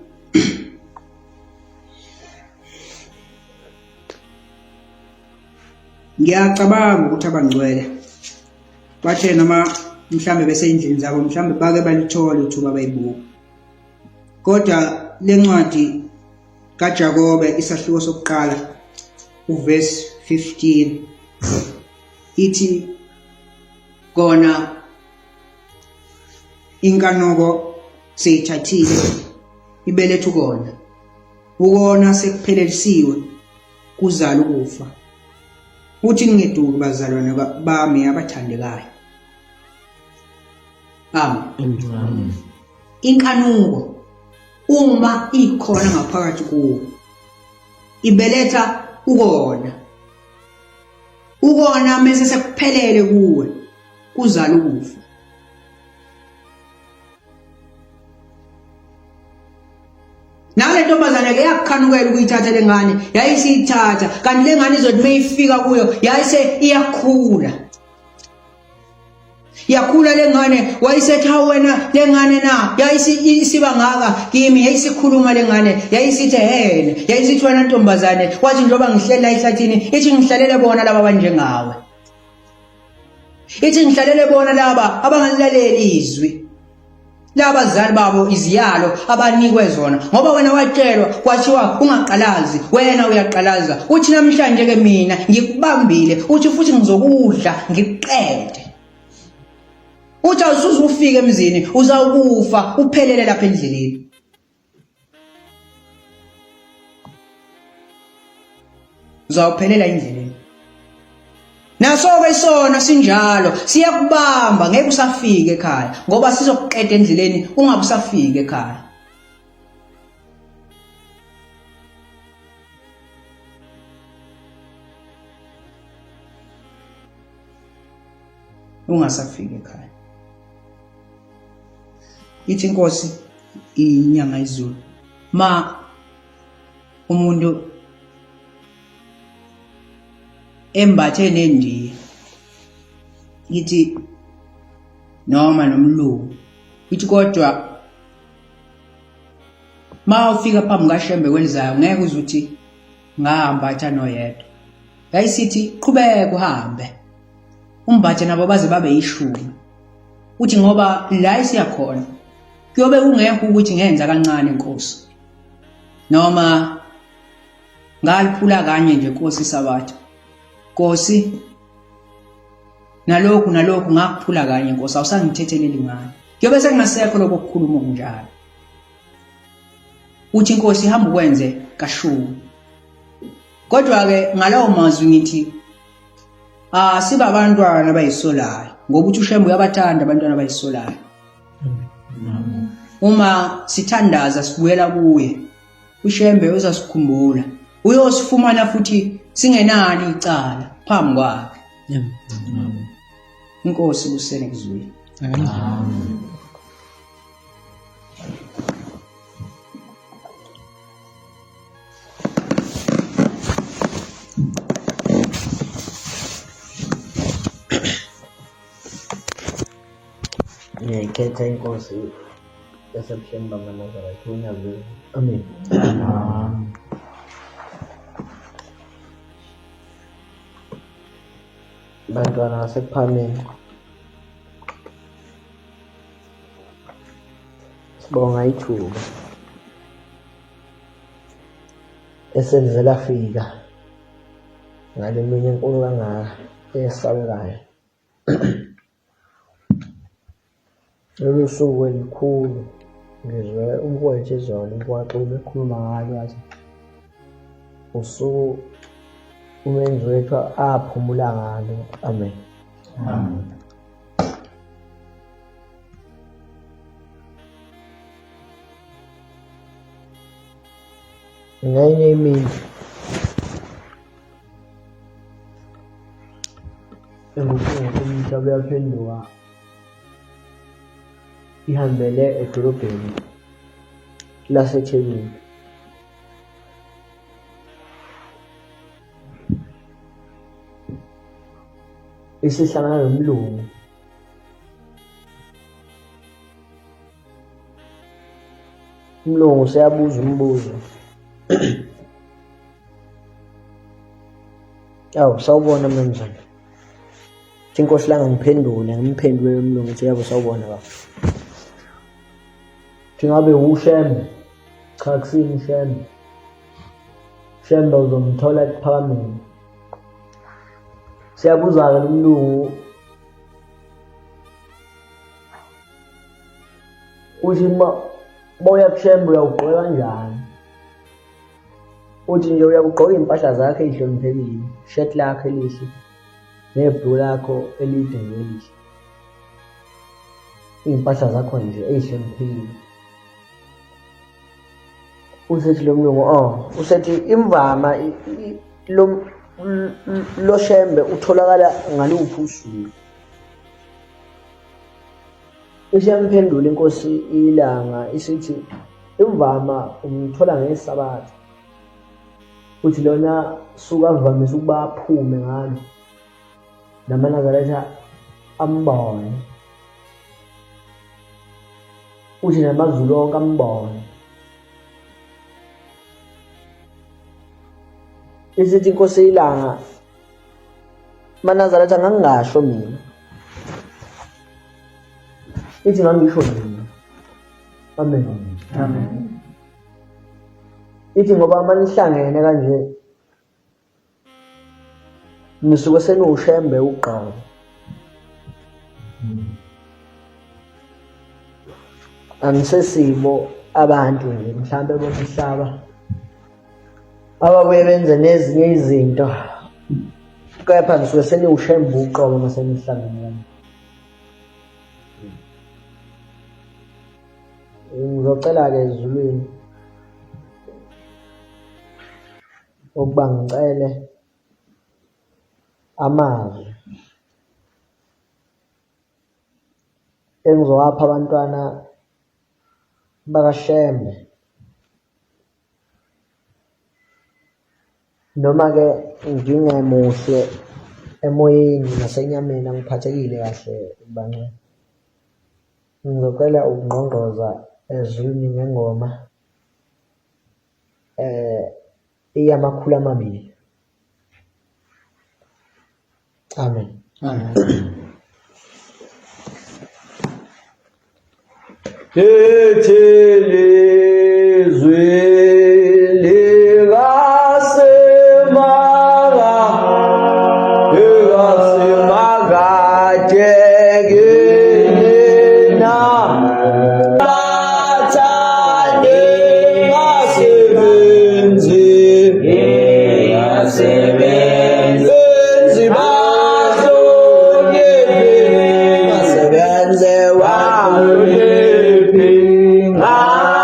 ngiyacabanga ukuthi abangcwele bathe noma mhlambe beseyindlini zabo mhlambe bake balithola ithuba bayibuka kodwa lencwadi kaJakobe isahluko sokuqala uverse 15 ithi kona inkanuko seyithathile ibeletha ukona ukona sekuphelelisiwe kuzala ukufa uthi ningeduki bazalwane bami abathandekayo amen inkanuko uma ikhona ngaphakathi kuwo ibeletha ukona ukona mese sekuphelele kuwe kuzala ukufa. Nale ntombazane ke yakukhanukela ukuyithatha lengane, yayisiyithatha kanti lengane izothi mayifika kuyo yayise iyakhula. Yakhula lengane wayisethi hawu wena lengane na yayisiba ngaka kimi yayisikhuluma lengane yayisithi hene yayisithi wena ntombazane wathi njengoba ngihleli la ehlathini ithi ngihlalele bona laba abanjengawe ithi ngihlalele bona laba abangalilaleli izwi labazali babo iziyalo abanikwe zona ngoba wena watshelwa kwathiwa ungaqalazi wena uyaqalaza uthi namhlanje ke mina ngikubambile uthi futhi ngizokudla ngikuqede uthi awusuze ufike emzini uzawukufa uphelele lapha endleleni uzawuphelela endleleni naso-ke isona sinjalo siyakubamba ngeke usafika ekhaya ngoba sizokuqeda endleleni ungabe usafika ekhaya ungasafika ekhaya ithi inkosi inyanga izulu ma umuntu embathe nendiya ithi noma nomlungu ithi kodwa ma ufika phambi kaShembe kwelizayo ngeke uze uthi ngahambatha noyedwa yayisithi qhubeka uhambe umbathe nabo baze babe yishumi uthi ngoba la esiyakhona kuyobe kungekho ukuthi ngenza kancane nkosi noma ngaliphula kanye nje nkosi sabatha nkosi nalokhu nalokhu ngakuphula kanye nkosi awusangithetheleli ngani kuyobe sekungasekho lokho kukhuluma okunjalo uthi inkosi hamba ukwenze kashumi kodwa-ke ngalawo mazwi ngithi ah sibabantwana abayisolayo ngoba uthi uShembe uyabathanda abantwana abayisolayo uma sithandaza sibuyela kuye uShembe uzasikhumbula uyosifumana futhi singenalo icala phambi kwakhe inkosi kusene kuzwile amen. Ngiyayikhetha inkosi yasebuhleni bamaNazaretha uNyazi. Amen. Bantwana baseKuphakameni, sibonga ithuba eselize lafika ngale mini enkulu kangaka eyesabekayo. Lolu suku elikhulu ngizwe umfowethu izolo umfowethu ekhuluma ngalo wathi usuku umenzi wethu aphumula ngalo. Amen. Amen. Ngenye imini enguqungu umhlaba uyaphenduka ihambele edolobheni laseThekwini. Isihlangana nomlungu. Umlungu useyabuza umbuzo. Awu sawubona mnumzane. Thi inkosi langa ngiphendule ngimphendule lo mlungu ngithi yebo sawubona baba. Thi ngabe uShembe? Cha kusini uShembe. Shembe uzomthola ekuphakameni. Siyabuza-ke lo mlungu uthi uma uya kuShembe uyawugqoka kanjani? Uthi nje uyakugqoka iy'mpahla zakho ey'hloniphekile, shirt lakho elihle nebhuluku lakho elide nje elihle. Iy'mpahla zakho nje ey'hloniphekile. Usethi lo mlungu oh, usethi imvama lo lo Shembe utholakala ngaluphi usuku? Isiyamphendula inkosi ilanga isithi Imvama umthola ngeSabatha. Uthi lona suku avamise ukuba aphume ngalo namaNazaretha ambone. Uthi namaZulu onke ambone. Isithi inkosi ilanga maNazaretha ngangingasho mina. Ithi ngangisho mina. Amen. Amen. Ithi ngoba uma nihlangene kanje nisuke seniwushembe uqobo. Anisesibo abantu nje mhlampe bomhlaba ababuye benze nezinye izinto kepha nisuke seniwushembe uqobo uma senihlangene. Ngizocela-ke ezulwini ukuba ngicele amazwi engizowapha abantwana bakaShembe. Noma-ke ngingemuhle emoyeni nasenyameni angiphathekile kahle bancane. Ngizocela ukungqongqoza ezulwini ngengoma eyama-200. Amen. Amen. Ethelezwe likaSemaka likaSemakade kina bathande ngasebenzi ngasebenzi bahloniphe ngasebenze wahloniphe ngalelisa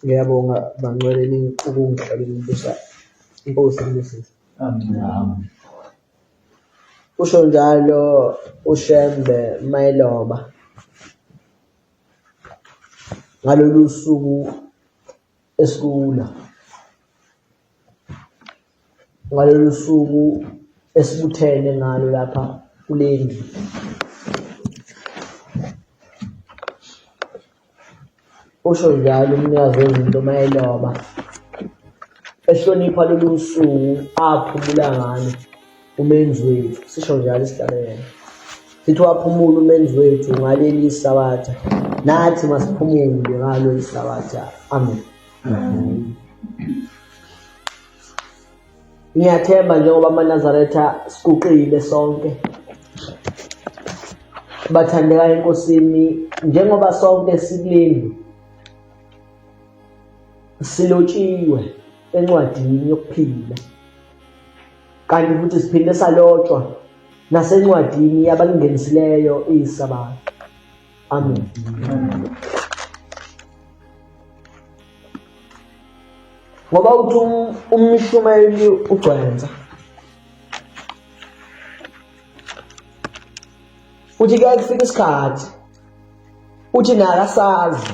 Ngiyabonga bangcwele ukungihlalela umbusa inkosi inibusise. Amen. Usho njalo uShembe mayeloba ngalolu suku esikulo, ngalolu suku esibuthene ngalo lapha kule ndlu. Usho njalo umnikazi wezinto mayeloba ehlonipha lolu suku aphumula ngalo uMenzi wethu. Sisho njalo isihlabelelo sithi waphumula uMenzi wethu ngaleli Sabatha, nathi masiphumule ngalo iSabatha. Amen. Ngiyathemba njengoba amaNazaretha siguqile sonke bathandeka eNkosini njengoba sonke sikulendlu silotshiwe encwadini yokuphila kanti futhi siphinde salotshwa nasencwadini yabalingenisileyo iSabatha. Amen. Ngoba uthi umshumayeli ugcwensa uthi kuyaye kufika isikhathi uthi nakasazi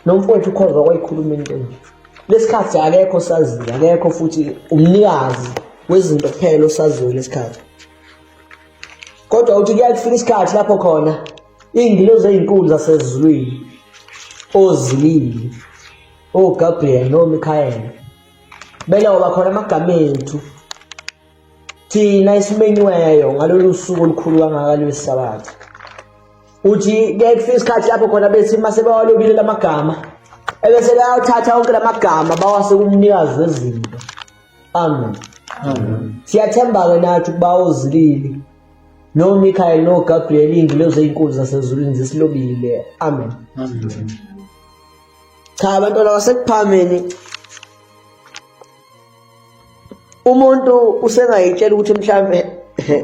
nomfowethu ukhozwa kwayikhuluma into enje lesikhathi akekho saziyo akekho futhi umnikazi wezinto kuphela osaziyo lesikhathi kodwa uthi kuyaye kufika isikhathi lapho khona iy'ngilozi ey'nkulu zasezulwini ozilili oGabriel noMichael beloba khona amagama ethu thina esimenyiweyo ngalolu suku olukhulu kangaka lwesabatha uthi kuyaye kufika isikhathi lapho khona bethi uma sebewalobile la magama ebese bayawuthatha wonke la magama bawase kumnikazi wezinto amen siyathemba-ke nathi ukuba ozilili noMichael noGabriel iy'ngilozi ey'nkulu zasezulwini zisilobile amen cha abantwana basekuphameni umuntu usengayitshela ukuthi mhlambe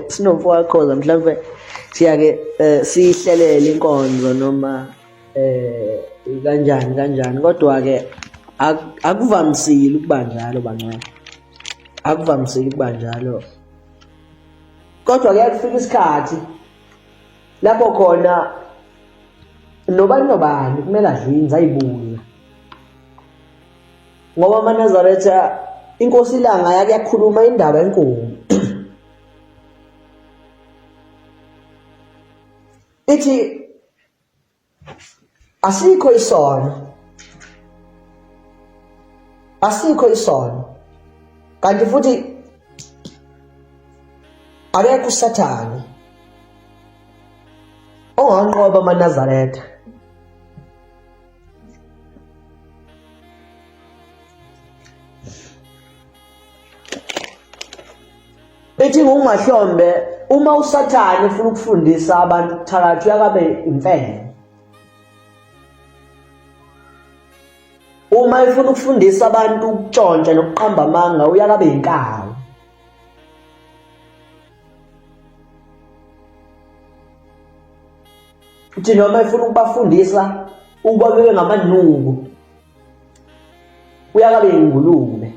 sinomfo wakhoza mhlambe siyake eh, siyihlelele inkonzo noma eh kanjani kanjani kodwa ke akuvamisile ukuba njalo bancane. Akuvamisile ukuba njalo. Kodwa kuyaye kufika isikhathi lapho khona nobani nobani kumele adlinze ayibuze. Ngoba amaNazaretha inkosi ilanga yake yakhuluma indaba enkulu. Ithi asikho isono asikho isono kanti futhi akekho usathane onganqoba amaNazaretha Ithi ngungahlombe uma usathane efuna ukufundisa abantu ukuthakatha uyakabe imfene. Uma efuna ukufundisa abantu ukutshontsha nokuqamba amanga uyakabe inkawu. Uthi noma efuna ukubafundisa ukuba bebe ngamanuku uyakabe ingulube.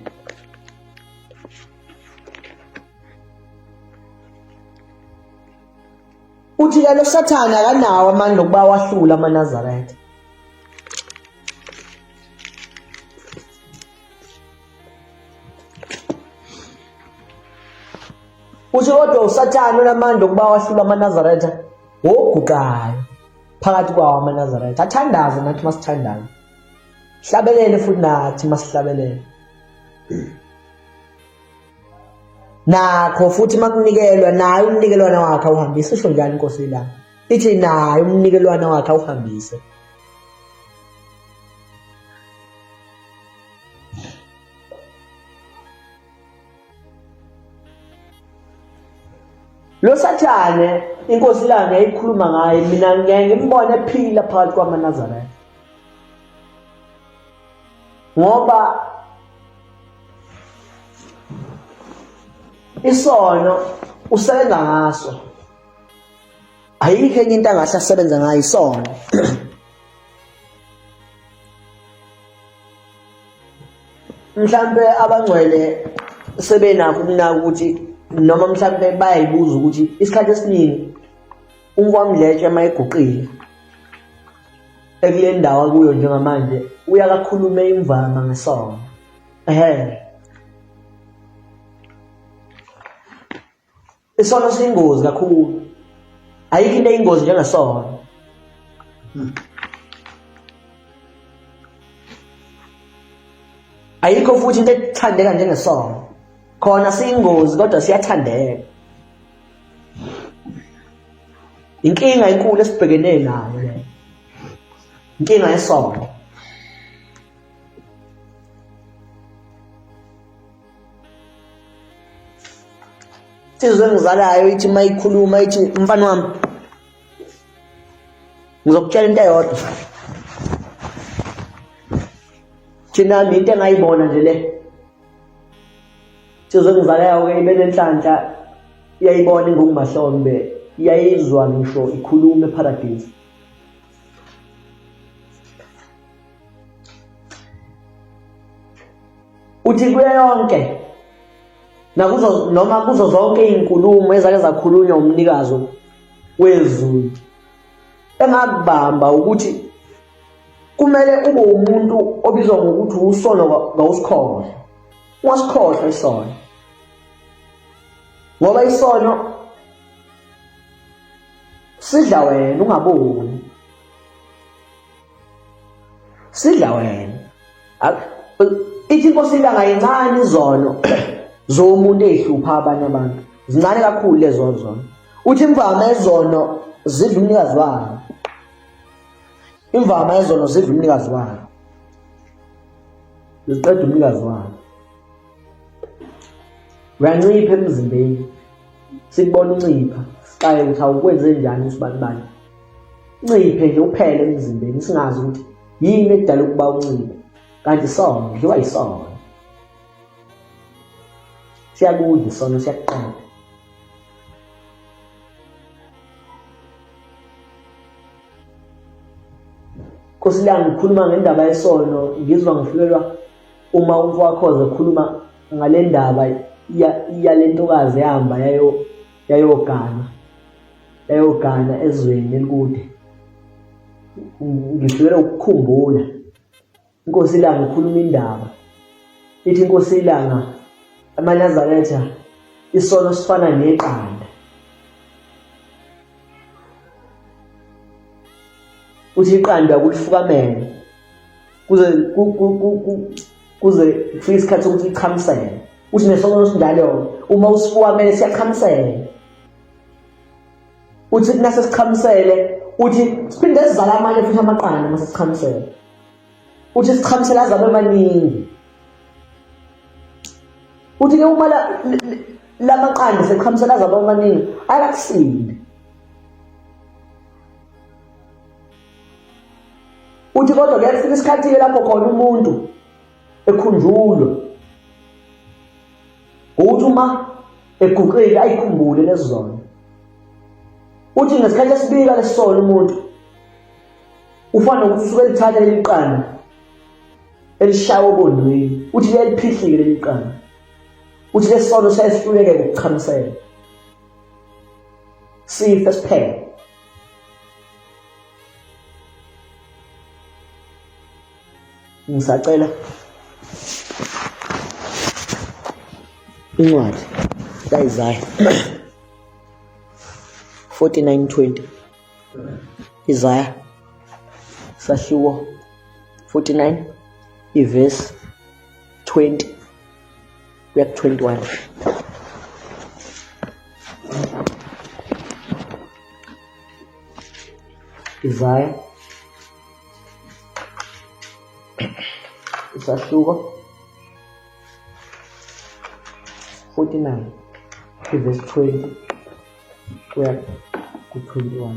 Uthi ke lo Sathane akanawo amandla okuba wahlula amaNazaretha. Uthi kodwa uSathane unamandla okuba wahlula amaNazaretha woguqayo phakathi kwawo amaNazaretha athandaze nathi masithandaze hlabelele futhi nathi masihlabelele nakho futhi makunikelwa naye umnikelwana wakhe awuhambise usho njalo inkosi ilanga ithi naye umnikelwana wakhe awuhambise Lo sathane inkosi ilanga yayikhuluma ngaye mina ngeke ngimbone ephila phakathi kwamaNazaretha ngoba isono usebenza ngaso ayikho enye into angahle asebenze ngayo isono mhlampe abangcwele sebenakho ukunaka ukuthi noma mhlampe bayayibuza ukuthi isikhathi esiningi umfowamdletshe uma eguqile ekule ndawo akuyo njengamanje uyakakhulume imvama ngesono ehe isono siyingozi kakhulu ayikho into eyingozi njengesono ayikho futhi into ethandeka njengesono khona siyingozi kodwa siyathandeka inkinga enkulu esibhekene nayo le inkinga yesono Insizwa engizalayo ithi uma ikhuluma ithi mfana wami ngizokutshela into eyodwa thina into engayibona nje le insizwa engizalayo-ke ibe nenhlanhla iyayibona ingungumahlombe iyayizwa ngisho ikhuluma eparadisi uthi kuyo yonke nakuzo noma kuzo zonke izinkulumo ezake zakhulunywa umnikazi wezulu engakubamba ukuthi kumele ube umuntu obizwa ngokuthi usono kawusikhohlwa ungasikhohlwa isono ngoba isono sidla wena ungaboni sidla wena ithi inkosi ilanga yincane izono zomuntu ezihlupha abanye abantu zincane kakhulu lezo zono uthi imvama ezono zidla umnikazi wayo imvama ezono zidla umnikazi wayo ziqeda umnikazi wayo uyancipha emzimbeni sikubona uncipha sixaye ukuthi awukwenze njani usibani bani nciphe nje uphele emzimbeni singazi ukuthi yini edala ukuba unciphe kanti isono kudliwa isono siyakudla isono siyakuqeda Nkosi lami ngikhuluma ngendaba yesono ngizwa ngifikelwa uma umfowakhoze ekhuluma ngale ndaba yalentokazi yahamba yayogana yayogana ezweni elikude. Ngifikela ukukhumbula inkosi ilanga ikhuluma indaba ithi inkosi ilanga amaNazaretha isono sifana neqanda. Uthi iqanda kulifukamele kuze kuze kufike isikhathi sokuthi lichamisele. Uthi nesono sinjalo uma usifukamele siyachamisela. Uthi nase sichamisele uthi siphinde sizala amanye futhi amaqanda uma sesichamisele. Uthi sichamisele aze abe maningi. Uthi ke uma lamaqanda sechamisele aze abe maningi ayakusindi. Uthi kodwa kuyafika isikhathi-ke lapho khona umuntu ekhunjulwa ngokuthi uma eguqile ayikhumbule lezi zono. Uthi ngesikhathi esibika lesisono umuntu ufana nokuthi usuke elithatha leli qanda elishaya obondweni, uthi liyaliphihlike leli qanda. Uthi lesisono siyahluleke ukuchamisela sife siphele. Ngisacela incwadi kaIsaya 49:20. Isaya sahluko 49 ivesi 20 kuya ku-21. Isaya isahluko 49 ivesi 20 kuya ku-21.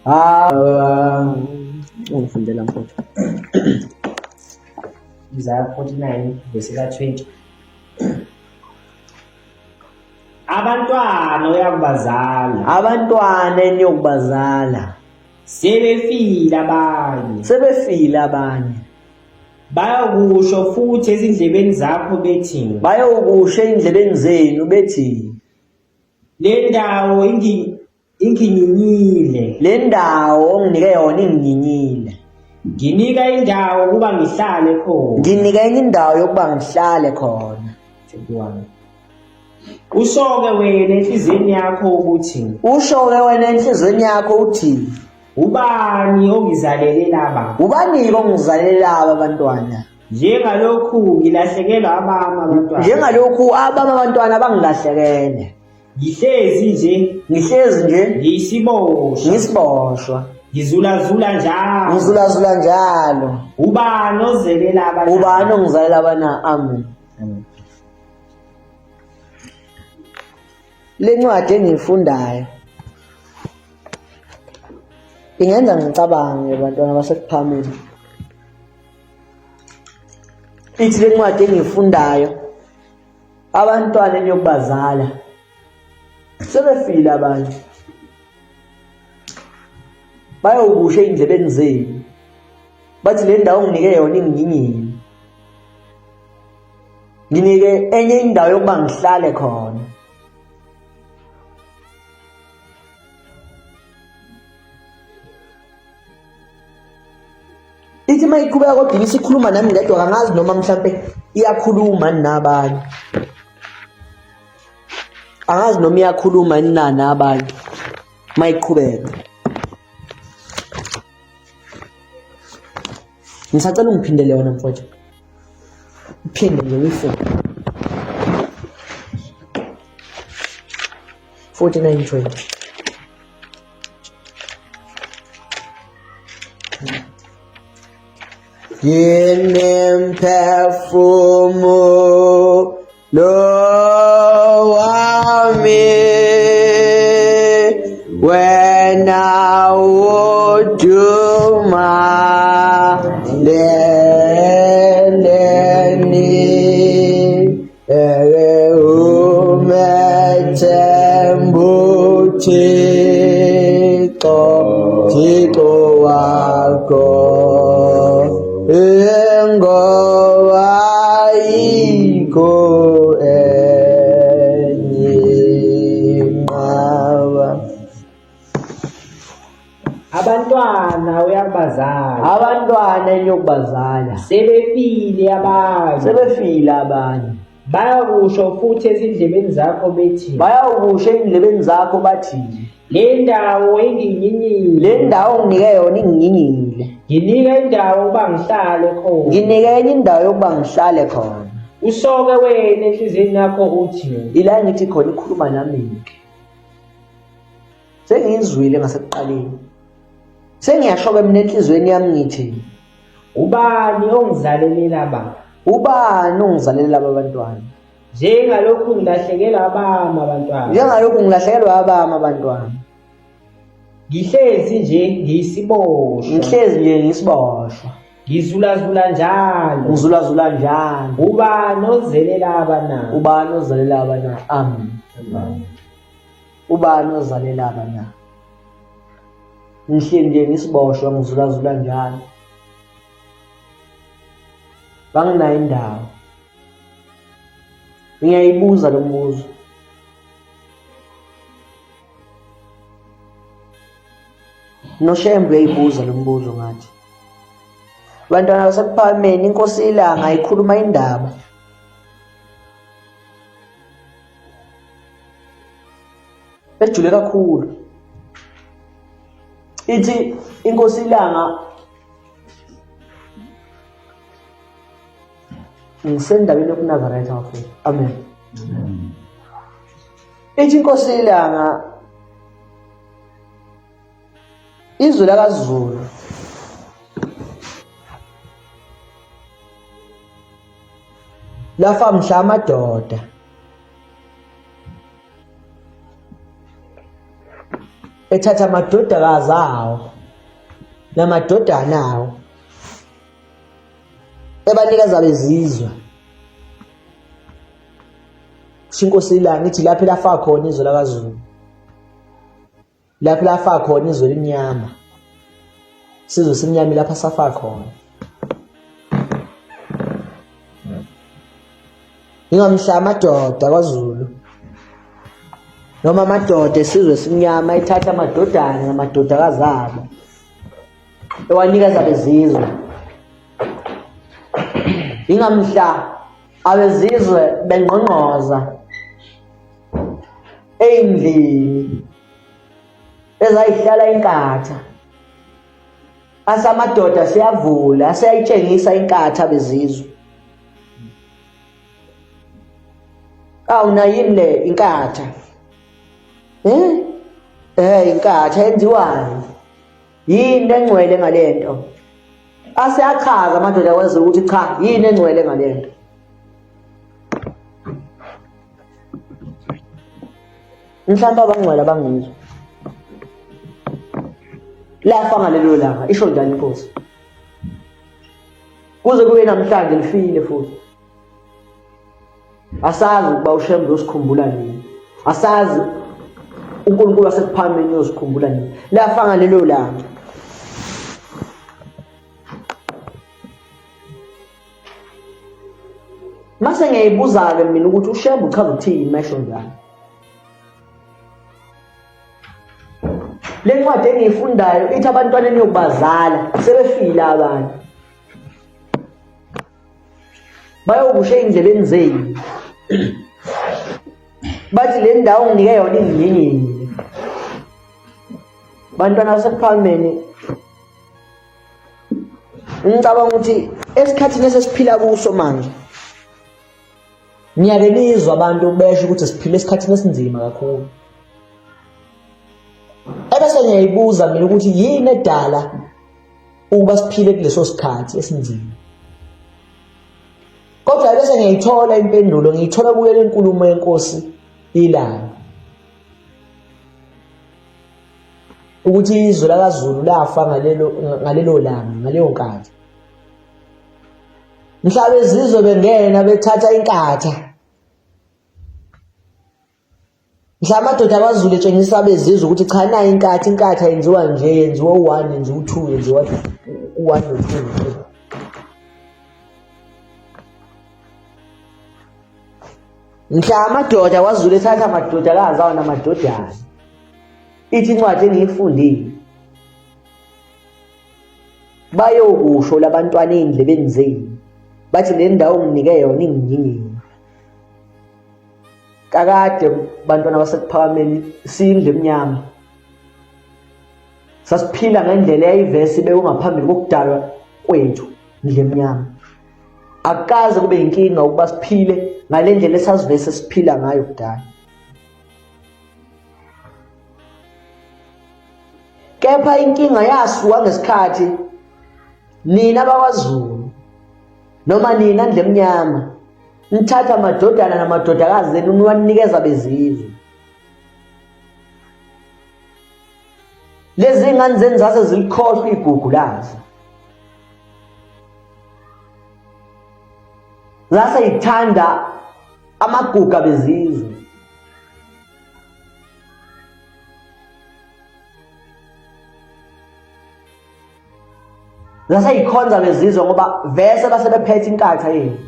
Ah, ungifundela mfowethu. Isaya 49 vesi ka-20. Abantwana oyakubazala. Abantwana eniyokubazala. Sebefile abanye. Sebefile abanye. Bayokusho futhi ezindlebeni zakho bethi. Bayokusho ezindlebeni zenu bethi. Le ndawo inginyinyile. Le ndawo onginike yona inginyinyile. Nginika indawo ukuba ngihlale khona. Nginika enye indawo yokuba ngihlale khona. 21. Usho-ke wena enhliziyweni yakho ukuthi. Usho-ke wena enhliziyweni yakho uthi. Ubani ongizalele laba? Ubani-ke ongizalele laba abantwana? Njengalokhu ngilahlekelwa abami abantwana. Njengalokhu abami abantwana bangilahlekele. Ngihlezi nje. Ngihlezi nje. Ngiyisiboshwa. Ngisiboshwa. Ngizulazula njalo. Ngizulazula njalo. Ubani ozele laba? Ubani ongizalele laba na? Amen. Amen. Le ncwadi engiyifundayo ingenza ngicabange bantwana basekuphameni. Ithi le ncwadi engiyifundayo abantwana eniyokubazala sebefile abanye bayokusho ey'ndlebeni zenu bathi le ndawo nginike yona inginyinyile nginike enye indawo yokuba ngihlale khona. Ithi uma iqhubeka kodwa isikhuluma nami ngedwa kangazi noma mhlampe iyakhuluma nabanye. Angazi noma iyakhuluma na nabanye uma iqhubeka. Ngisacela ungiphindele yona mfowethu. Uphinde nje uyifunde. 49:20. Nginemphefumulo wami wena uduma leleni eke umethembu Thixo Thixo wakho ingoba Abantwana uyakubazala. Abantwana eniyokubazala. Sebefile abanye. Sebefile abanye. Bayakusho futhi ezindlebeni zakho bethi. Bayakusho ezindlebeni zakho bathi. Le ndawo inginyinyile. Le ndawo onginike yona inginyinyile. Nginike indawo ukuba ngihlale khona. Nginike enye indawo yokuba ngihlale khona. Usoke wena enhliziyweni yakho uthi. Ila ngithi khona ikhuluma nami-ke. Sengiyizwile ngasekuqaleni. Sengiyasho-ke mina enhliziyweni yami ngithi. Ubani ongizalele laba? Ubani ongizalele laba bantwana? Njengalokhu ngilahlekelwa abami abantwana. Njengalokhu ngilahlekelwa abami abantwana. Ngihlezi nje ngiyisiboshwa. Ngihlezi nje ngiyisiboshwa. Ngizulazula njalo. Ngizulazula njalo. Ubani ozele laba na? Ubani ozele laba na? Amen. Ubani ozale laba na? Ngihleli nje ngisiboshwa ngizulazula njalo. Banginayo indawo. Ngiyayibuza lo mbuzo. NoShembe uyayibuza lo mbuzo ngathi. Bantwana baseKuphakameni inkosi ilanga ikhuluma indaba. Ejule kakhulu. Ithi inkosi ilanga ngisendabeni yokuNazaretha bafethu. Amen. Ithi inkosi ilanga izwe lakaZulu lafa mhla amadoda ethatha amadodakazi awo namadodana awo ebanikeza bezizwe kusho inkosi ilanga ithi lapho lafa khona izwe lakaZulu lapho lafa khona izwe limnyama sizwe simnyama lapha safa khona ingamhla amadoda kwaZulu noma amadoda esizwe simnyama ethatha amadodana namadodakazi abo ewanikeza bezizwe ingamhla abezizwe bengqongqoza eyindlini ezayihlala inkatha asamadoda siyavula aseyayitshengisa inkatha bezizwe awu nayini le inkatha eh eh inkatha yenziwani yini engcwele ngalento aseyachaza amadoda kwezulu ukuthi cha yini engcwele ngalento mhlawumbe abangcwele abangizwa lafa ngalelo langa isho njalo inkosi kuze kube namhlanje lifile futhi asazi ukuba uShembe uyosikhumbula nini asazi uNkulunkulu wasekuphameni uyosikhumbula nini lafa ngalelo langa mase ngiyayibuza-ke mina ukuthi uShembe uchaza ukuthini mesho njalo le ncwadi engiyifundayo ithi abantwana eniyokubazala sebefile abanye bayokusha ey'ndlebeni zenu bathi le ndawo nginike yona inginyinyile bantwana basekuphakameni ngicabanga ukuthi esikhathini esesiphila kuso manje niyake nizwa abantu besho ukuthi siphila esikhathini esinzima kakhulu ebese ngiyayibuza mina ukuthi yini edala ukuba siphile kuleso sikhathi esinzima kodwa bese ngiyayithola impendulo ngiyithola kuyo le nkulumo yenkosi ilanga ukuthi izwe lakaZulu lafa ngalelo ngalelo langa ngaleyo nkathi mhla bezizwe bengena bethatha inkatha mhla amadoda akwaZulu etshengisa abezizwe ukuthi cha nayo inkathi inkathi ayenziwa nje yenziwa u-one yenziwa u-two yenziwa u-one no-two no-three mhla amadoda kwaZulu ethatha amadodakazi awo namadodana ithi incwadi engiyifundile. Bayokusho labantwana ey'ndlebeni zenu bathi le ndawo nginike yona inginyingile. Kakade bantwana basekuphakameni siyindlu emnyama. Sasiphila ngendlela eyayivese ibekwe ngaphambili kokudalwa kwethu ndlu emnyama. Akukaze kube inkinga ukuba siphile ngale ndlela esasivese siphila ngayo kudala. Kepha inkinga yasuka ngesikhathi nina bakwaZulu noma nina ndlemnyama nithatha amadodana namadodakazi enu niwanikeza bezizwe. Lezi ngane zenu zase zilikhohlwa igugu lazo. Zase yithanda amagugu abezizwe. Zaseyikhonza bezizwe ngoba vese base bephethe inkatha yenu.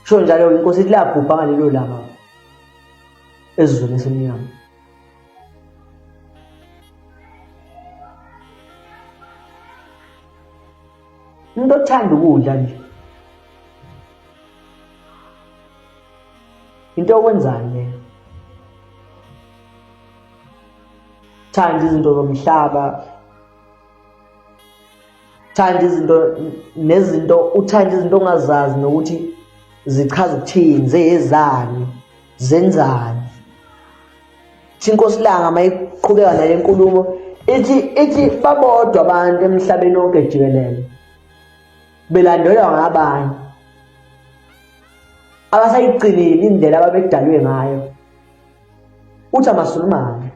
Sho njalo inkosi ithi labhubha ngalelo langa esizweni esimnyama. Umuntu othanda ukudla nje into okwenzani leyo? Thanda izinto zomhlaba, thanda izinto nezinto, uthanda izinto ongazazi nokuthi zichaza ukuthini, zeyezani, zenzani. Ithi inkosi Langa mayiqhubeka nale nkulumo ithi ithi babodwa abantu emhlabeni wonke jikelele belandelwa ngabanye abasayigcinile indlela ababedalwe ngayo. Uthi amaSulumane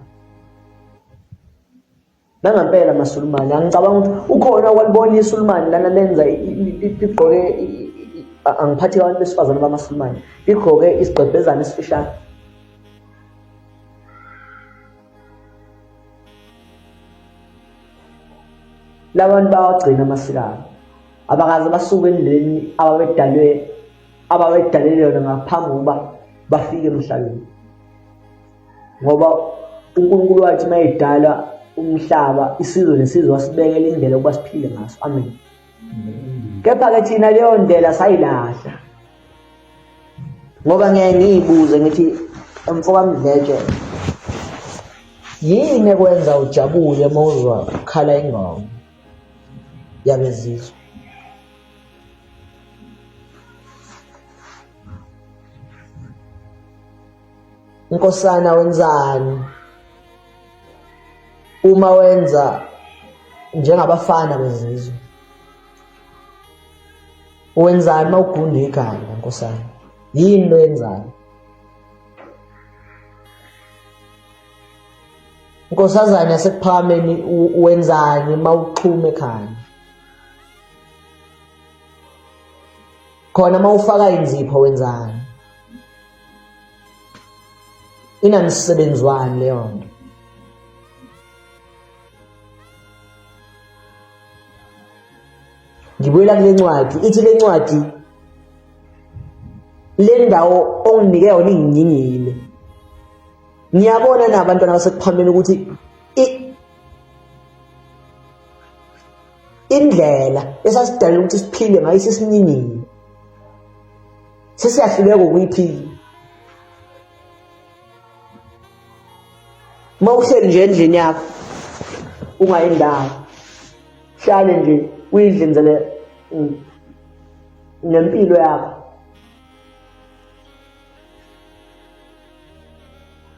nangempela amaSulumane angicabanga ukuthi ukhona okwalibona iSulumane lana lenza ligqoke angiphathi abantu besifazane bamaSulumane ligqoke isigqebhezana esifishane labantu bawagcina amasiko abo abakaze basuke endleleni ababedalwe ababedalele yona ngaphambi kokuba bafike emhlabeni ngoba uNkulunkulu wathi uma edala umhlaba isizwe nesizwe wasibekela indlela yokuba siphile ngaso. Amen. Kepha-ke thina leyo ndlela sayilahla ngoba ngeke ngiyibuze ngithi mfokaMdletshe yini ekwenza ujabule uma uzwa kukhala ingoma yabezizwe? Nkosana wenzani uma wenza njengabafana bezizwe? Wenzani uma ugunda ikhanda nkosana? Yini lo yenzayo? Nkosazana yasekuphakameni wenzani uma uxhuma ekhanda? Khona uma ufaka inzipho wenzani? Inamsebenzi wani leyo nto? Ngibuyela kule ncwadi, ithi le ncwadi le ndawo onginike yona inginyingile. Ngiyabona na abantwana basekuphameni ukuthi indlela esasidalele ukuthi siphile ngayo sesinyingile. Sesiyahluleka ukuyiphila. Uma uhleli nje endlini yakho ungayi ndawo, hlale nje uyidlinzele nempilo yakho,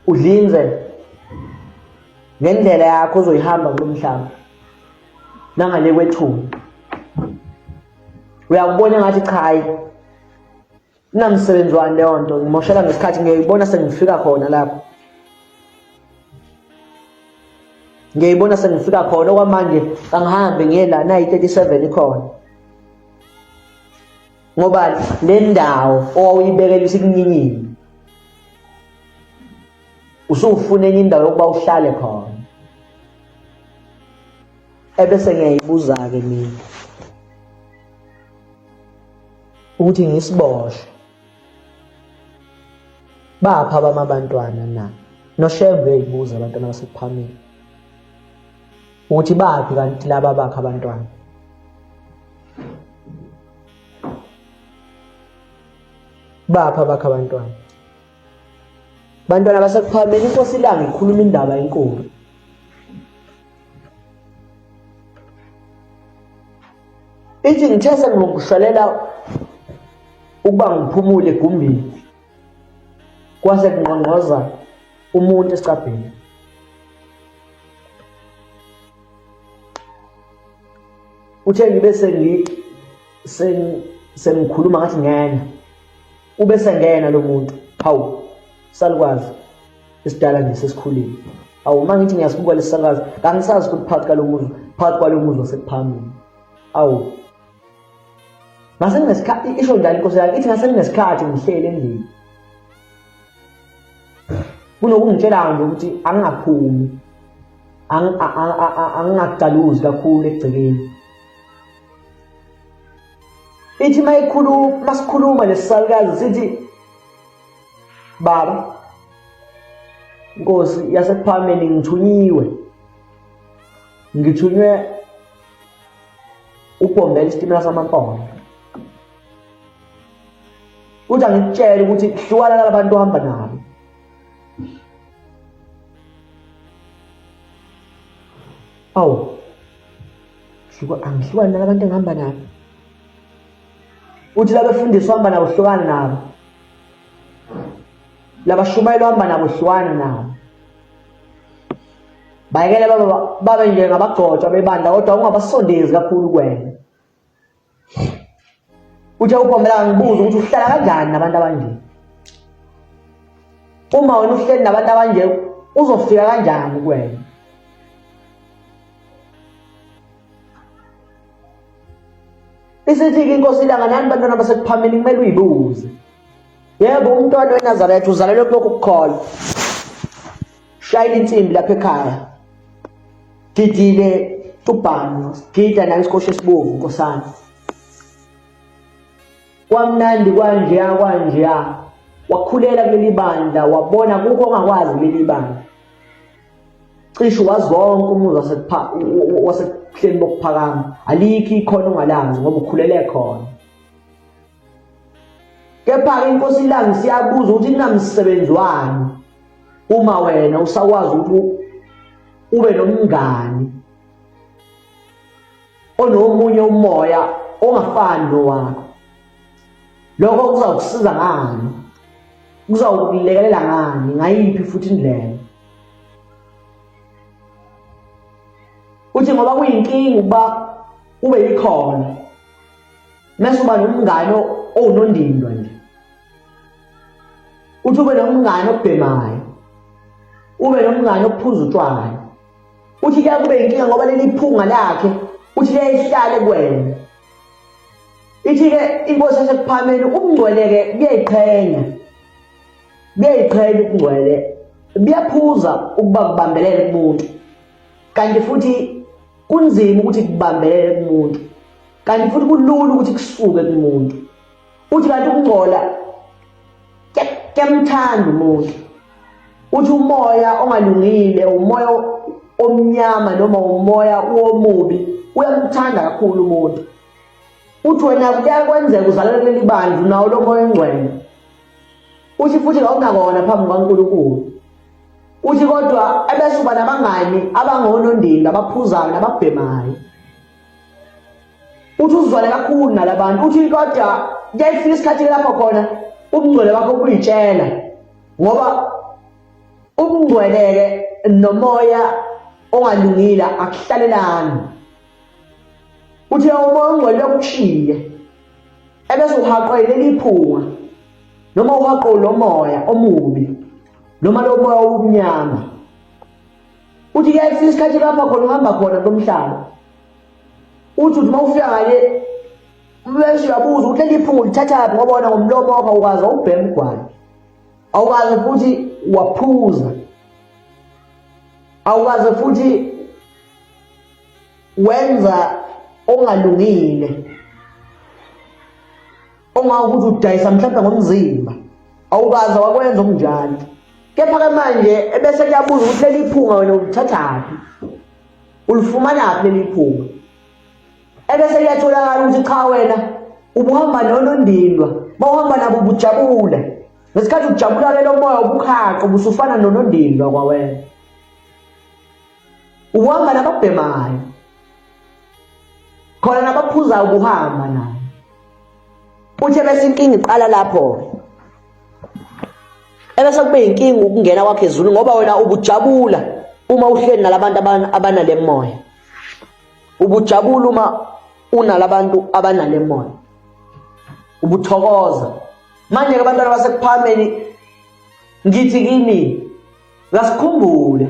udlinze ngendlela yakho ozoyihamba kulo mhlaba nangale kwethuna. Uyakubona ngathi cha hayi inamsebenzi wani leyo nto, ngimoshela ngesikhathi, ngiyayibona sengifika khona lapho, ngiyayibona sengifika khona. Okwamanje angihambe ngiye la, nayi 37 ikhona, ngoba le ndawo owawuyibekela isikunyinyile, usufuna enye indawo yokuba uhlale khona. Ebese ngiyayibuza-ke mina ukuthi ngisiboshwe bapha abami abantwana na? NoShembe uyayibuza abantwana basekuphameni. Ukuthi baphi kanti laba bakhe abantwana. Baphi abakhe abantwana. Bantwana basekuphakameni inkosi ilanga ikhuluma indaba enkulu. Ithi ngithe sengilungiselela ukuba ngiphumule egumbini kwase kungqongqoza umuntu esicabheni. Uthe ngibe sengi sengikhuluma ngathi ngena ube sengena lo muntu hawu salukwazi esidala nje sesikhulile awu uma ngithi ngiyasibuka lesi salukazi kangisazi ukuthi phakathi kwalo muzi phakathi kwalo muzi wasekuphakameni awu ngase nginesikhathi isho njalo inkosi yakhe ithi ngase nginesikhathi ngihleli endlini kunokungitshela nje ukuthi angingaphumi angingagaluzi kakhulu egcekeni ithi mayikhuluma masikhuluma lesisalukazi sithi baba Nkosi yasekuphakameni ngithunyiwe ngithunywe ubhombela isitimela samampondo uthi angikutshele ukuthi hlukana nalabantu ohamba nabo awu hluka angihlukani nalabantu engihamba nabo uthi labefundisi uhamba nabo hlukana nabo labashumayela uhamba nabo hlukana nabo bayekele babe nje ngabagcotshwa bebandla kodwa ungabasondezi kakhulu kuwena Uthe uPomela ngibuza ukuthi uhlala kanjani nabantu abanje. Uma wena uhleli nabantu abanje uzofika kanjani kuwena? Isithi-ke inkosi ilanga nani bantwana basekuphameni kumele uyibuze. Yebo umntwana weNazaretha uzalelwe kulokhu kukholwa. Shayela insimbi lapha ekhaya. Gidile ubhano, gida nayo isikosha esibovu nkosana. Kwamnandi kwanjeya kwanjeya. Wakhulela kuleli bandla wabona kukho ongakwazi kuleli bandla. Cishe wazi wonke umuzi wasekuhleni bokuphakama. Alikho ikhono ongalazi ngoba ukhulele khona. Kepha-ke inkosi ilanga siyabuza ukuthi inamsebenzi wani uma wena usakwazi ukuthi ube nomngani onomunye umoya ongafani nowakho lokho kuzakusiza ngani kuzawukulekelela ngani ngayiphi futhi indlela uthi ngoba kuyinkinga ukuba ube yikhona mese uba nomngane owunondindwa nje uthi ube nomngane obhemayo ube nomngane ophuza utshwala uthi kuya kube inkinga ngoba leli phunga lakhe uthi liyayihlale kuwena ithi-ke inkosi yasekuphameni ubungcwele-ke buyayiqhenya buyayiqhenya ubungcwele buyaphuza ukuba kubambelele kumuntu kanti futhi kunzima ukuthi kubambelele kumuntu kanti futhi kulula ukuthi kusuke kumuntu uthi kanti ukungcola kuyamthanda umuntu uthi umoya ongalungile umoya omnyama noma umoya womubi uyamthanda kakhulu umuntu uthi wena kuyakwenzeka uzalelwe kuleli bandla unawo lo moya ongcwele uthi futhi kawunakona phambi kukaNkulunkulu uthi kodwa ebese uba nabangani abangonondinda abaphuzayo nababhemayo uthi uzwane kakhulu nalabantu uthi kodwa kuyayifika isikhathi lapho khona ubungcwele bakho buyitshela ngoba ubungcwele-ke nomoya ongalungile akuhlalelani uthi umoya ongcwele uyakushiya ebese uhaqwe leli phunga noma uhaqwe lo moya omubi noma lo moya obumnyama uthi kuyafika isikhathi lapha khona uhamba khona kulomhlaba uthi uthi uma ufika ngale bese uyabuza ukuthi leli phunga ulithathaphi ngoba wena ngomlomo wakho awukaze awubhema ugwayi awukaze futhi waphuza awukaze futhi wenza okungalungile ongawukuthi udayisa mhlawumbe ngomzimba awukaze wakwenza okunjalo kepha-ke manje ebese kuyabuza ukuthi leli phunga wena ulithathaphi Ulifumanaphi leli phunga? Ebese kuyatholakala ukuthi cha wena ubuhamba nonondindwa, bawuhamba nabo ubujabula. Ngesikhathi ujabula ke lo moya ubukhaqa ubusufana nonondindwa kwawena. Ubuhamba nababhemayo. Khona nabaphuzayo ubuhamba nabo. Uthe bese inkinga iqala lapho-ke. Ebese kube inkinga ukungena kwakhe ezulwini ngoba wena ubujabula uma uhleli nalabantu abanale moya. Ubujabula uma unalabantu abanale moya. Ubuthokoza. Manje ke abantwana basekuphakameni ngithi kini kasikhumbule.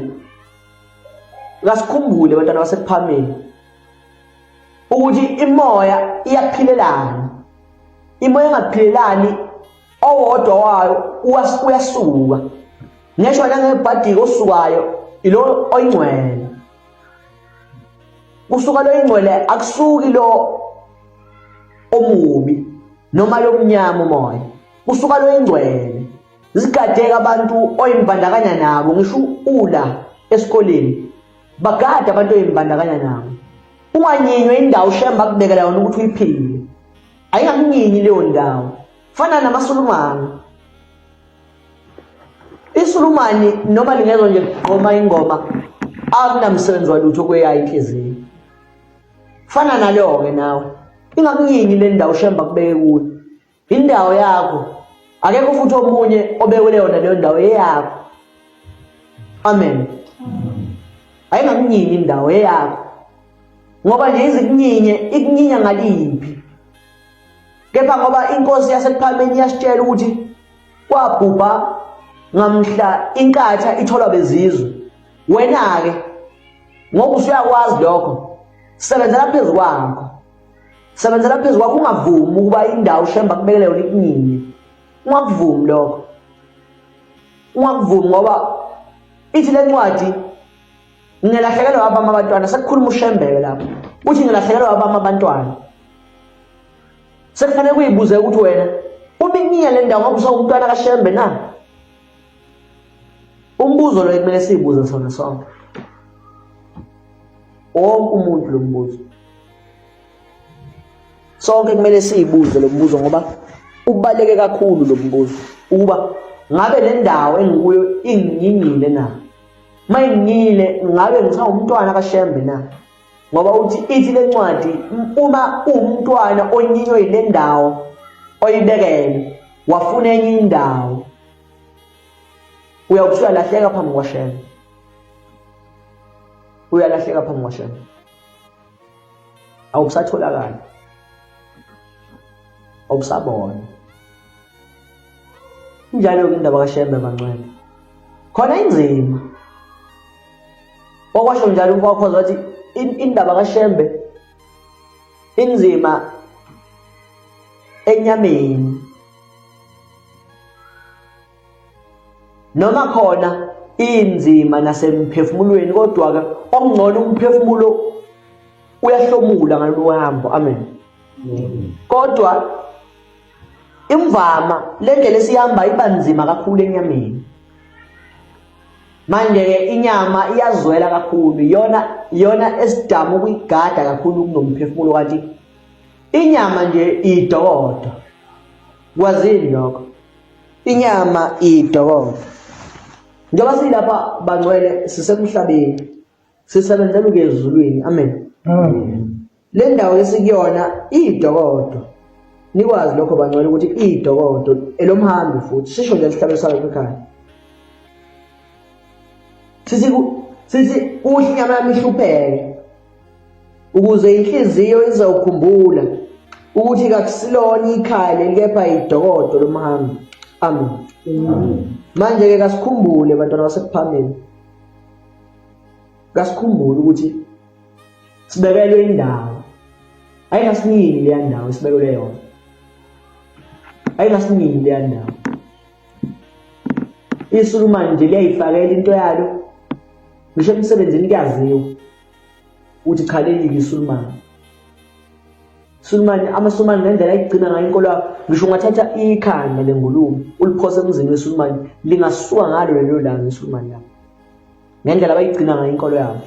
Kasikhumbule abantwana basekuphakameni ukuthi imoya iyaphilelana. Imoya engaphilelani owodwa wayo uyasuka ngisho nangebhadiki osukayo ilo oyingcwele kusuka lo ingcwele akusuki lo omubi noma lomnyama umoya kusuka lo ingcwele zigadeka abantu oyimbandakanya nabo ngisho ula esikoleni bagade abantu oyimbandakanya nabo unganyinywa indawo ushemba akubekela yona ukuthi uyiphile ayingakunyinyi leyo ndawo fana namasulumane isulumani noma lingezwa nje kugqoma ingoma akunamsebenzi walutho kweyayo inhliziyo fana naleyo-ke nawe ingakunyinyi le ndawo ushemba kubeke kuyo indawo yakho akekho futhi omunye obekele yona leyo ndawo eyakho amen ayingakunyinyi indawo eyakho ngoba nje izikunyinya ikunyinya ngaliphi kepha ngoba inkosi yasekuphameni iyasitshela ukuthi kwabhubha ngamhla inkatha itholwa bezizwe wena-ke ngoba usuyakwazi lokho sebenzela phezu kwakho sebenzela phezu kwakho ungavumi ukuba indawo ushemba kubekele yona ikunyinye ungakuvumi lokho ungakuvumi ngoba ithi le ncwadi Ngingelahlekelwa abami abantwana sekukhuluma ushembeke lapho. Uthi ngilahlekelwa abami abantwana. Sekufanele kuyibuze ukuthi wena uma ikunika le ndawo ngoba usawumntwana kaShembe na? Umbuzo lo ekumele siyibuze sona sonke. Wonke umuntu lo mbuzo. Sonke kumele siyibuze lo mbuzo ngoba ubaleke kakhulu lo mbuzo ukuba ngabe le ndawo engikuyo inginyingile na? Mayingile ngabe ngisawumntwana kaShembe na? Ngoba uthi ithi lencwadi uma uwumntwana onyinywe yile ndawo oyibekele wafuna enye indawo uyawuthi uyalahleka phambi kwaShembe. Uyalahleka phambi kwaShembe. Awusatholakali. Awusabona. Injalo-ke indaba kaShembe bangcwele. Khona inzima. Wakwasho njalo umfowakhoza wathi indaba kaShembe inzima enyameni. Noma khona inzima nasemphefumulweni kodwa-ke okungcono umphefumulo uyahlomula ngalolu hambo. Amen. Kodwa Imvama le ndlela esihamba iba nzima kakhulu enyameni. Manje-ke inyama iyazwela kakhulu iyona iyona esidama ukuyigada kakhulu kunomphefumulo kanti inyama nje idokodo. Kwazini lokho? Inyama idokodo. Njengoba silapha bangcwele sisemhlabeni sisebenzela ukuya ezulwini amen le ndawo esikuyona iyidokodo nikwazi lokho bangcwele ukuthi iyidokodo elomhambi futhi sisho nje isihlabelo salokho ekhaya sithi sithi kuhle inyama yami ihlupheke ukuze inhliziyo izokhumbula ukuthi kakusilona ikhaya leli kepha idokodo lomhambi amen manje-ke kasikhumbule bantwana basekuphameni Kasikhumbule ukuthi sibekelwe indawo. Ayingasinini leya ndawo esibekelwe yona. Ayingasinini leya ndawo. Isulumane nje liyayifakela into yalo. Ngisho emsebenzini kuyaziwa ukuthi cha leli isulumane. Sulumane amaSulumane ngendlela ayigcina ngayo inkolo yabo ngisho ungathatha ikhanda lengulube uliphose emzini weSulumane lingasuka ngalo lelo langa iSulumane labo. Ngendlela abayigcina ngayo inkolo yabo.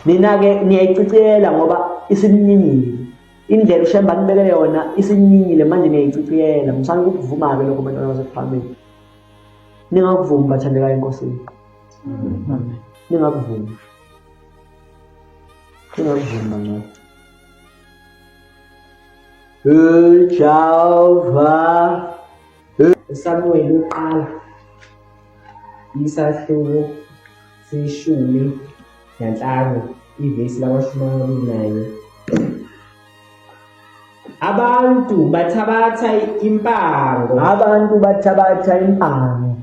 Nina-ke niyayiciciyela ngoba isinyinyile. Indlela uShembe anibekele yona isinyinyile manje niyayiciciyela. Musani ukukuvuma-ke lokho bantwana baseKuphakameni. Ningakuvumi bathandekayo eNkosini. Ningakuvumi. Ningakuvumi bangcwele. UJehova uSamuweli uqala isahluko seshumi nanhlanu ivesi lamashumi amabili nanye. Abantu bathabatha impango. Abantu bathabatha impango.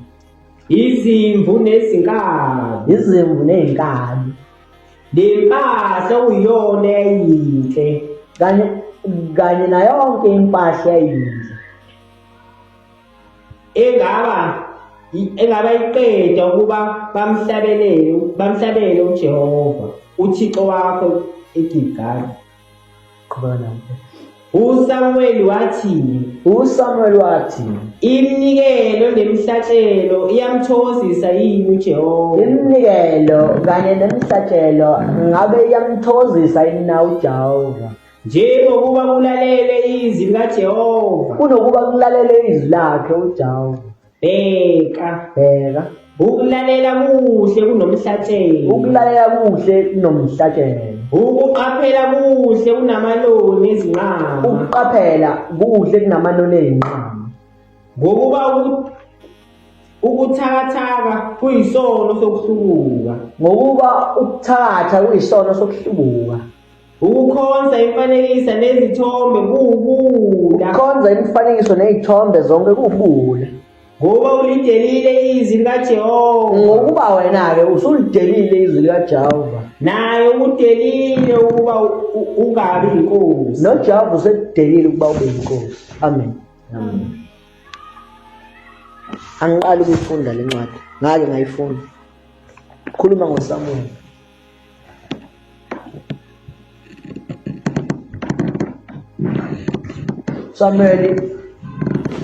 Izimvu nezinkabi. Izimvu nezinkabi. Lempahla okuyiyona eyayiyinhle. Kanye kanye nayo yonke impahla eyayiyinhle. Engaba engaba iqeda ukuba bamhlabelele bamhlabele uJehova uThixo wakho eGilgali. Qhubeka nami. USamuweli wathi, USamuweli wathi, iminikelo nemihlatshelo iyamthokozisa yini uJehova? Iminikelo kanye nemihlatshelo ngabe iyamthokozisa yini na uJehova? Njengokuba kulalele izwi likaJehova. Kunokuba kulalele izwi lakhe uJehova. Bheka, bheka. Ukulalela kuhle kunomhlatshelo. Ukulalela kuhle kunomhlatshelo. Ukuqaphela kuhle kunamanoni ezinqama. Ukuqaphela kuhle kunamanoni ezinqama. Ngokuba ukuthakathaka kuyisono sokuhlubuka. Ngokuba ukuthakatha kuyisono sokuhlubuka. Ukukhonza imifanekiso nezithombe kuwubuwula. Ukukhonza imifanekiso nezithombe zonke kuwubuwula. Ngoba ulidelile izwi likaJehova. Ngokuba wena-ke usulidelile izwi likaJehova. Naye ukudelile ukuba ungabi yinkosi. NoJehova usekudelile ukuba ube yinkosi. Amen. Amen. Angiqali ukuyifunda le ncwadi. Ngake ngayifunda. Khuluma ngoSamuel. Samuel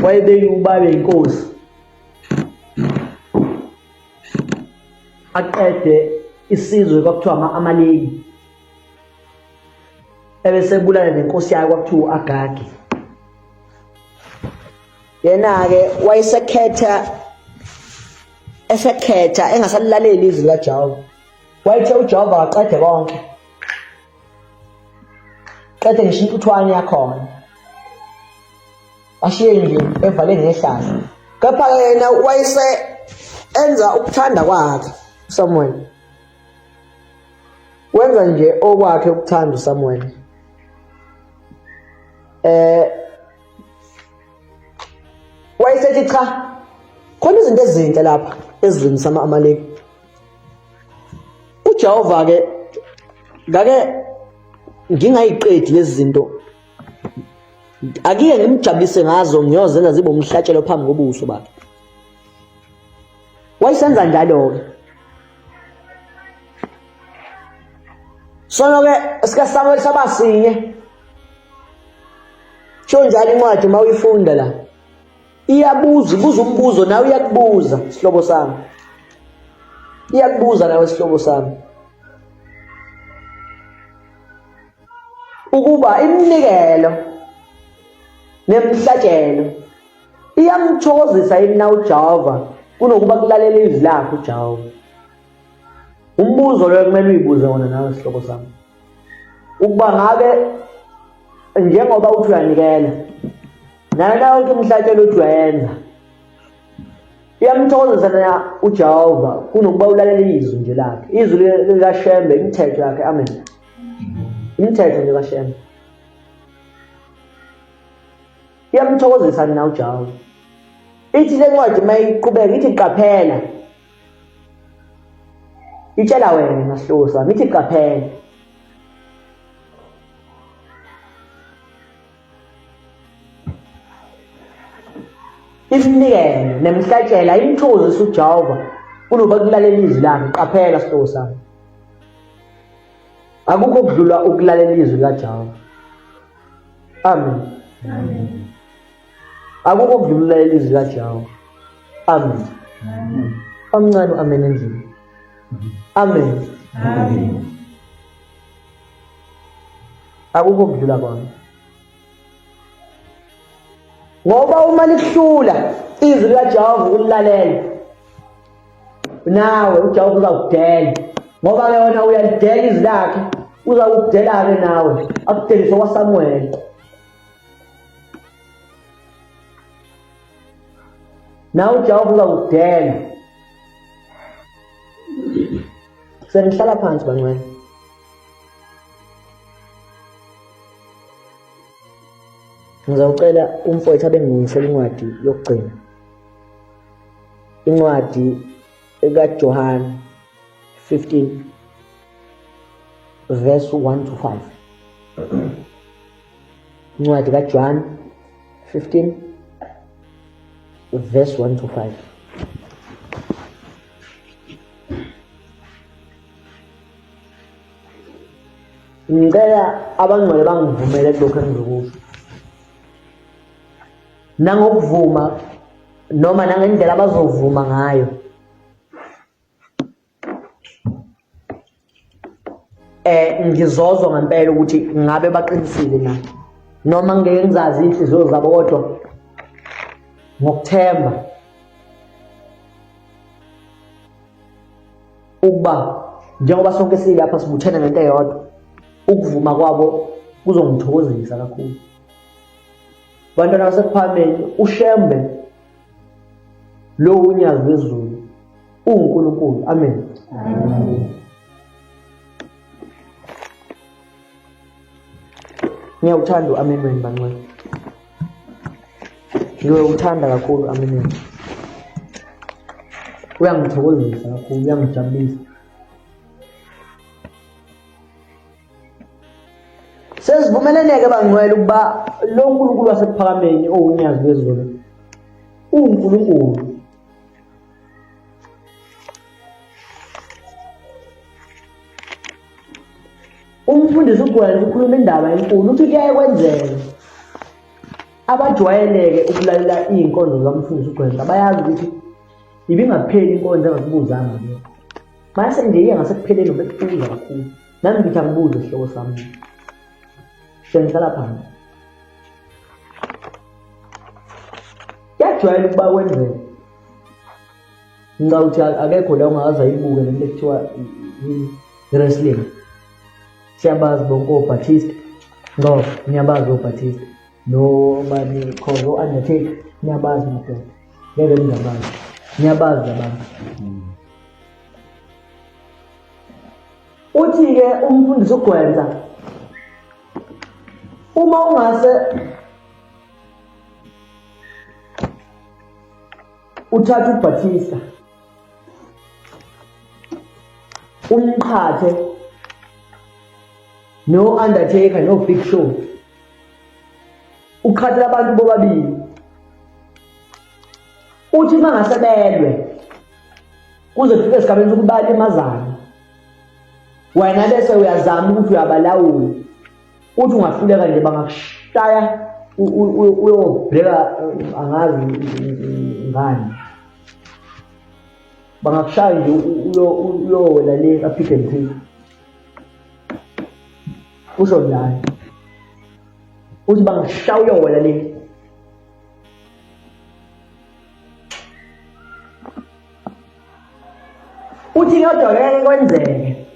wayebeka ubaba inkosi aqede isizwe kwakuthiwa ama-Amaleki ebesebulala nenkosi yayo kwakuthiwa u-Agagi yena-ke wayesekhetha esekhetha engasalilaleli izwi likaJehova Wayethe uJehova akaqede konke. Qede ngisho intuthwane yakhona. Washiye nje evale ngehlahla. Kepha yena wayese enza ukuthanda kwakhe uSamuel. Wenza nje okwakhe ukuthanda uSamuel. Eh wayesethi cha khona izinto ezinhle lapha ezweni sama-amaleki ujehova-ke ngake ngingayiqedi lezi zinto akike ngimjabulise ngazo ngiyozenza zibe umhlatshelo phambi kobuso bakhe wayesenza njalo-ke sono-ke sikasamuweli saba sinye Sho njalo incwadi uma uyifunda la. Iyabuza, ibuza umbuzo nawe iyakubuza sihlobo sami. Iyakubuza nawe sihlobo sami. Ukuba iminikelo nemihlatshelo iyamthokozisa yini na uJehova kunokuba kulalela izwi lakhe uJehova. Umbuzo loyo kumele uyibuze wona nawe sihlobo sami. Ukuba ngabe njengoba uthi uyanikela nayo nayo yonke imihlatshelo uthi uyayenza iyamthokozisa na uJehova kunokuba ulalele izwi nje lakhe izwi likaShembe imithetho yakhe amen imithetho nje kaShembe iyamthokozisa na uJehova ithi le ncwadi uma iqhubeka ithi qaphela itshela wena sihlobo sami ithi qaphela iminikelo nemihlatshelo ayimthokozisi uJehova kunoba kulalela izwi lakhe qaphela sihlobo sami akukho kudlula ukulalela izwi likaJehova amen amen akukho kudlula ukulalela izwi likaJehova amen omncane amen endlini amen amen. Akukho kudlula kona. Ngoba uma likuhlula izwi likaJehova ukulilalela, nawe uJehova uzakudela. Ngoba ke wena uyalidela izwi lakhe, uzakudela-ke nawe, akudelise kwaSamuweli. Nawe uJehova uzakudela. Sengihlala phansi bangcwele. Ngizawucela umfowethu abe ngilungisela incwadi yokugcina. Incwadi kaJohane 15 verse 1 to 5. Incwadi kaJohane 15 verse 1 to 5. Ngicela abangcwele bangivumele kulokhu engizokusho. Nangokuvuma noma nangendlela abazovuma ngayo. Ngizozwa ngempela ukuthi ngabe baqinisile na noma ngeke ngizazi inhliziyo zabo kodwa ngokuthemba ukuba njengoba sonke silapha sibuthene ngento eyodwa ukuvuma kwabo kuzongithokozisa kakhulu. Bantwana baseKuphakameni, uShembe lo unyazi lwezulu uwuNkulunkulu. Amen. Ngiyawuthanda u-amen wenu bangcwele. Ngiyawuthanda kakhulu u-amen wenu. Uyangithokozisa kakhulu, uyangijabulisa. Sesivumelene-ke bangcwele ukuba lo Nkulunkulu waseKuphakameni owunyazi lwezulu uwuNkulunkulu. Umfundisi ugcwele ukhuluma indaba enkulu uthi kuyaye kwenzeke abajwayeleke ukulalela iy'nkonzo zikamfundisi ugcwele bayazi ukuthi ibingapheli inkonzo engakubuzanga lokho. Mase nje iye ngasekupheleni ubekubuza kakhulu. Nami ngithi angibuze isihloko sami. Sengihlala phansi. Kuyajwayela ukuba kwenzeke. Ngicabanga ukuthi akekho la ongakaze ayibuke lento ekuthiwa i-wrestling. Siyabazi bonke oBatista. Ngoba niyabazi oBatista. Nobani khona o-Undertaker niyabazi madoda. Ngeke ningabazi. Niyabazi labantu. Uthi-ke umfundisi uGwenza uma ungase uthathe uBatista umqhathe no-Undertaker no-Big Show uqhathela abantu bobabili uthi uma ngase belwe kuze kufike esigabeni sokuthi bayalimazana wena bese uyazama ukuthi uyabalawula uthi ungahluleka nje bangakushaya uyobheka angazi ngani bangakushaya nje uyowela le ka-Pick and Pay usho njalo uthi bangakushaya uyowela le. Uthi kodwa ngeke kwenzeke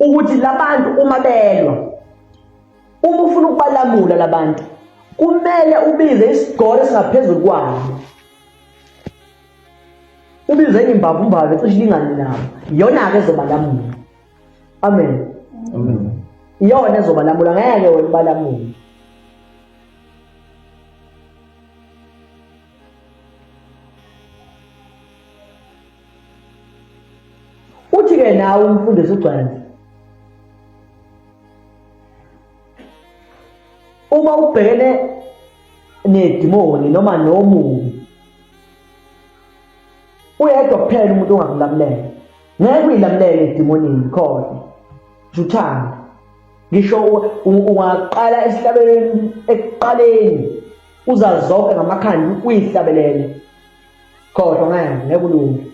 ukuthi labantu uma belwa uma ufuna ukubalamula labantu kumele ubize isigore esingaphezulu kwabo ubize enye imbavumbavu ecishe ilingane nabo iyona-ke ezobalamula. Amen. Amen. Iyona ezobalamula ngeke wena ubalamule. Uthi-ke nawe umfundisi uGcwensa uma ubhekene nedimoni noma nomubi uyedwa kuphela umuntu ongakulamulela ngeke uyilamulele edimonini khohlwa nje uthanda ngisho ungaqala esihlabelweni ekuqaleni uzazi zonke ngamakhanda uyihlabelele khohlwa ngeke ngeke ulunge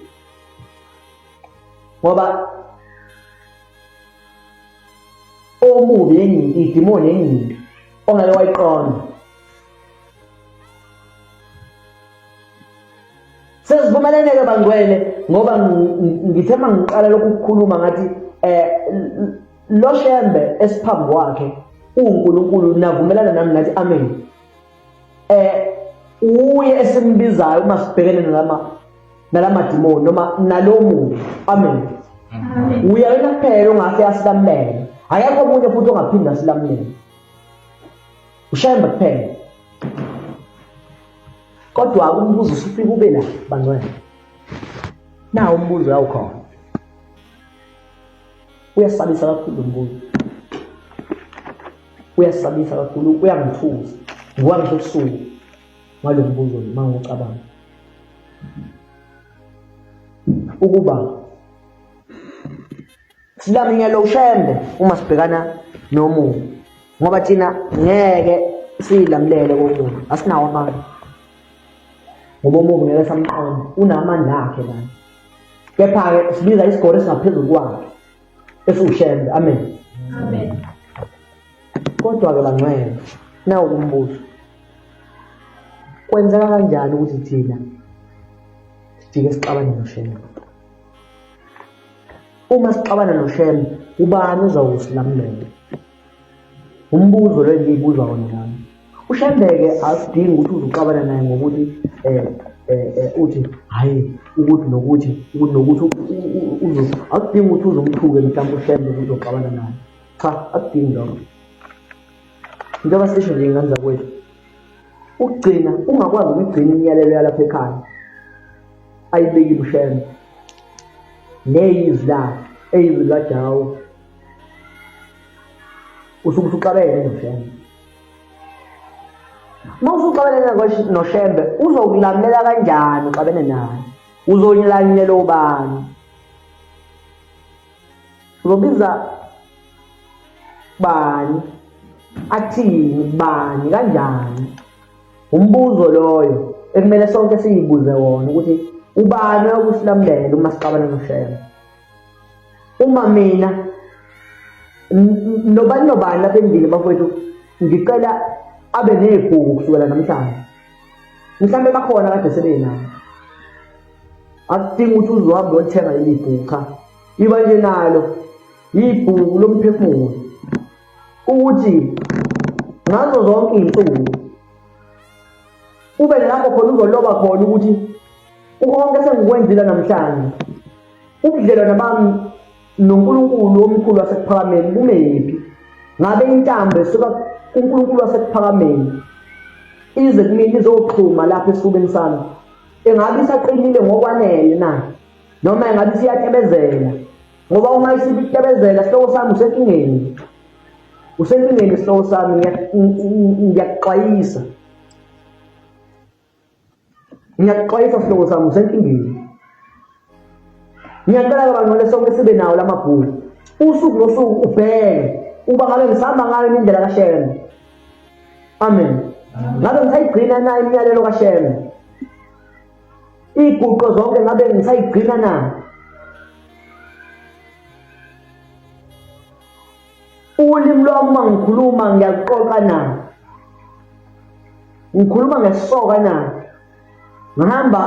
ngoba Omubi enye into, idimoni enye into ongeke wayiqonda. Sesivumelene-ke bangcwele, ngoba ngithe uma ngiqala lokhu ukukhuluma ngathi lo Shembe esiphambi kwakhe uwuNkulunkulu, navumelana nami nathi amen. Uye esimbizayo uma sibhekene nalamadimoni noma nalo muntu. Amen. Uyena kuphela ongahle asilamulele, akekho omunye futhi ongaphinda asilamulele, uShembe kuphela. Kodwa umbuzo usufika ube la bangcwele, nawo umbuzo yawukhona, uyasabisa kakhulu umbuzo, uyasabisa kakhulu, uyangithusa. Ngiwa ngisho ebusuku ngalo mbuzo uma ngiwucabanga, ukuba silaminyelwe uShembe uma sibhekana nomubi, ngoba thina ngeke siyilamulele komubi, asinawo amandla, ngoba umubi ngeke samqonda, unamandla akhe lana. Kepha-ke sibiza isigoro esingaphezulu kwakhe esiwuShembe. Amen. Amen. Kodwa-ke bangcwele, nawu umbuzo, kwenzeka kanjani ukuthi thina sijike sixabane noShembe? Uma sixabana noShembe, ubani ozawusilamulela? Umbuzo lo engiyibuza wona nami. UShembe-ke asidingi ukuthi uze uxabana naye ngokuthi uthi hhayi ukuthi nokuthi ukuthi nokuthi uze, akudingi ukuthi uze umthuke mhlawumbe uShembe ukuthi uzoxabana naye. Cha, akudingi lokho. Njengoba sisho nje ingane zakwethu, ukugcina ungakwazi ukuyigcina imiyalelo yalapha ekhaya ayibekile uShembe neyizwi lakhe, eyizwi likaJawu, usuke usuxabene noShembe. Uma usuxabene noShembe, uzokulamulela kanjani uxabene naye? Uzolamulela ubani? Uzobiza bani? Athini bani kanjani? Umbuzo loyo ekumele sonke siyibuze wona, ukuthi ubani oyokusilamulela uma sixabana noShembe? Uma mina nobani nobani lapha endlini bafowethu, ngicela abe nebhuku kusukela namhlanje. Mhlawumbe bakhona kade sebenalo, akudingi ukuthi uzohambe uyolithenga leli bhuku, cha, iba nje nalo ibhuku lomphefumulo, ukuthi ngazo zonke iy'nsuku ube nalapho khona uzoloba khona ukuthi konke sengikwenzile namhlanje, ubudlelwane bami noNkulunkulu omkhulu wasekuphakameni bumephi? Ngabe intambo esuka kuNkulunkulu wasekuphakameni ize kumina izoxhuma lapha esifubeni sami, engabe isaqinile ngokwanele na, noma engabe isiyatebezela? Ngoba uma isibitebezela, sihloko sami, usenkingeni, usenkingeni sihloko sami. Ngiyakuxwayisa, ngiyakuxwayisa sihloko sami, usenkingeni. Ngiyacela-ke bangcwele, sonke sibe nawo la mabhuku, usuku nosuku ubheke uba ngabe ngisahamba ngayo indlela kaShembe. Amen. Ngabe ngisayigcina na imiyalelo kaShembe? Iy'guqo zonke ngabe ngisayigcina na? Ulimi lwami uma ngikhuluma ngiyaluqoqa na? Ngikhuluma ngesisoka na? Ngihamba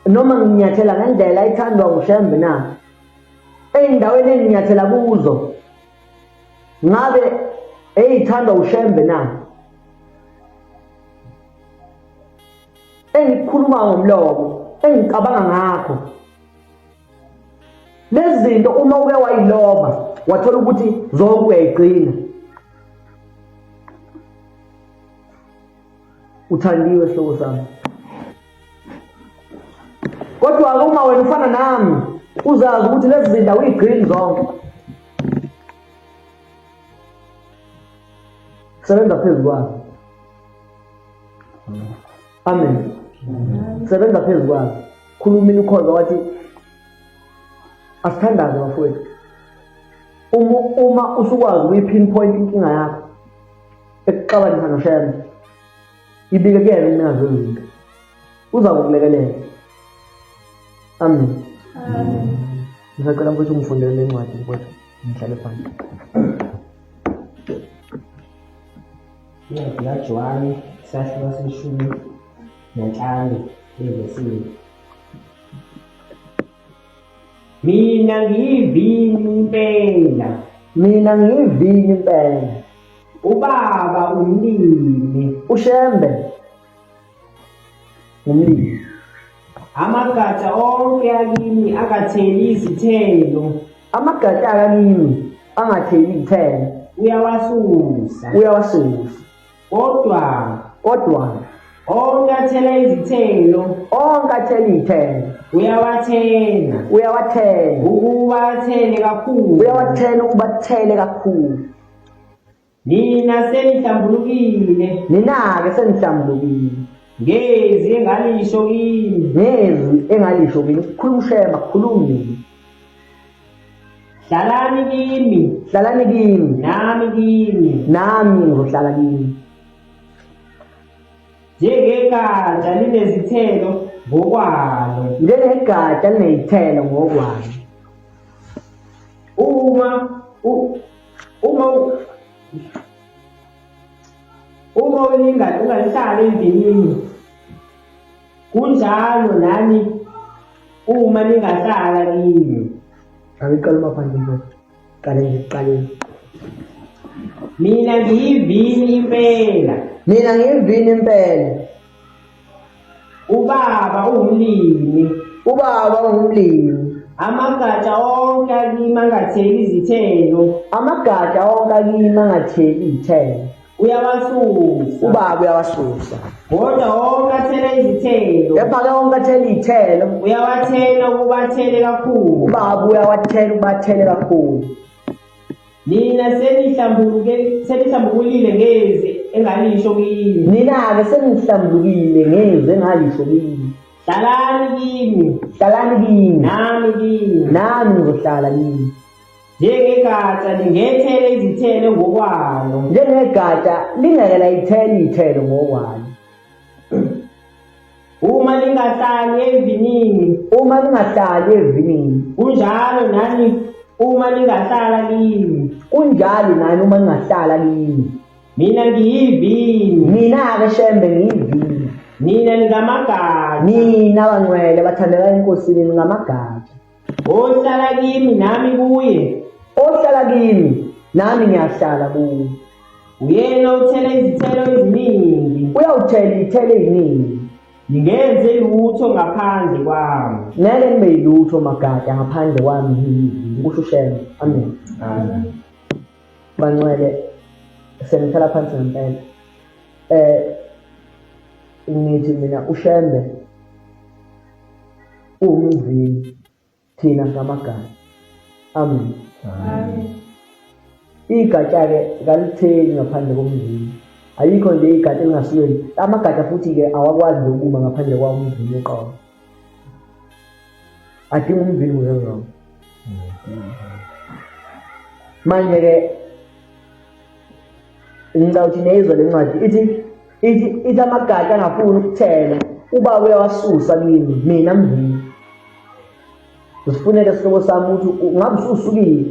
noma nginyathela ngendlela ethandwa nguShembe na? Ey'ndaweni enginyathela kuzo ngabe eyithandwa uShembe na? Engikukhuluma ngomlomo, engicabanga ngakho, lezi zinto uma uke wayiloba wathola ukuthi zonke uyayigcina, uthandiwe sihloko sami. Kodwa uma wena ufana nami, uzazi ukuthi lezi zinto awuyigcini zonke, sebenza phezu kwazo. Amen. Sebenza phezu kwazo. Khulumile ukhoza wathi asithandaze bafowethu. Uma usukwazi ukuyi-pinpoint inkinga yakho ekuxabanisa noShembe, ibike kuyena umnikazi wezinto, uza kukulekelela. Amen. Ngisacela mfowethu ungifundele le ncwadi mfowethu, ngihlale phansi. Incwadi kaJohane isahluko seshumi nanhlanu evesini. Mina ngiyivini impela. Mina ngiyivini impela. Ubaba umlimi. UShembe ngumlimi. Amagatsha onke akimi angatheli izithelo. Amagatsha akimi angatheli izithelo. Uyawasusa. Uyawasusa. Kodwa kodwa onke athela izithelo. Onke athela izithelo. Uyawathena. Uyawathena. Ukuba athele kakhulu. Uyawathena ukuba athele kakhulu. Nina senihlambulukile. Nina-ke senihlambulukile. Ngezwi engalisho kini. Ngezwi engalisho kini. Kukhuluma uShema, kukhuluma mina. Hlalani kimi. Hlalani kimi. Nami kini. Nami ngizohlala kini. Njengegatsha linezithelo ngokwalo. Njengegatsha linezithelo ngokwalo. Uma uma uma ulinga ungalihlali emvinini kunjalo nani uma ningahlala kimi. Angiqala maphandle mfowethu. Qale nje ekuqaleni. Mina ngiyivini impela. Mina ngiyivini impela. Ubaba uwumlimi. Ubaba ungumlimi. Amagatsha onke akimi angatheli izithelo. Amagatsha onke akimi angatheli izithelo. Uyawasusa. Ubaba uyawasusa. Kodwa onke athela izithelo. Kepha-ke onke athela iy'thelo. Uyawathela ukuba athele kakhulu. Ubaba uyawathela ukuba athele kakhulu. Nina senihlambuluke senihlambulukile ngezwi engalisho kini. Nina-ke senihlambulukile ngezwi engalisho kini. Hlalani kimi. Hlalani kimi. Nami kini. Nami ngizohlala kini. Njengegatsha lingethele izithelo ngokwalo. Njengegatsha lingeke layithela iy'thelo ngokwalo. Uma lingahlali evinini. Uma lingahlali evinini. Kunjalo nani uma lingahlala kimi. Kunjalo nani uma ningahlala kimi. Mina ngiyivini. Mina-ke Shembe ngiyivini. Nina ningamagatsha. Nina bangcwele bathandeka eNkosini ningamagatsha. Ohlala kimi nami kuye. Ohlala kimi nami ngiyahlala kuye. Uyena othela izithelo eziningi. Uyawuthela izithelo eziningi. Ningenze lutho ngaphandle kwami. Ngeke nibe yilutho magatsha ngaphandle kwami kusho uShembe. Amen. Amen. Bangcwele sengithala phansi ngempela. Ngithi mina uShembe uwumvini thina singamagatsha. Amen. Amen. Igatsha-ke kalitheli ngaphandle komvini. Ayikho nje igatsha elingasuke. Amagatsha futhi-ke awakwazi nje ukuma ngaphandle kwawo umvini uqobo. Adinga umvini ukuze ezoma. Manje-ke ngicabanga ukuthi niyayizwa le ncwadi ithi ithi ithi amagatsha angafuni ukuthela ubaba uyawasusa kimi mina mvini. Usifunele sihlobo sami ukuthi ungabe ususukile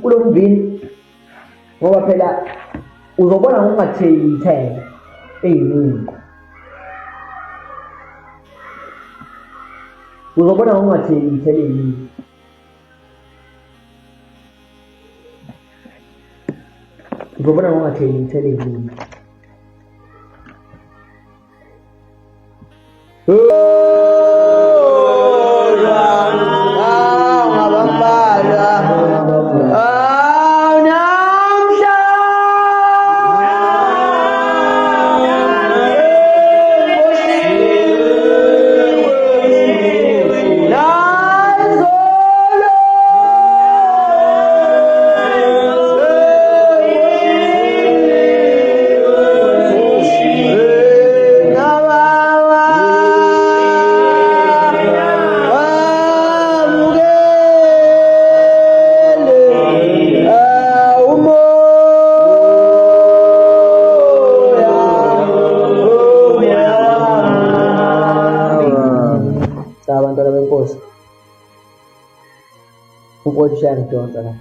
kulo mvini ngoba phela uzobona ngokungatheli iy'thelo ey'ningi. Uzobona ngokungatheli iy'thelo ey'ningi. Uzobona ngokungatheli iy'thelo ey'ningi. Abantwana benkosi umfowethu ushayangidonsa la.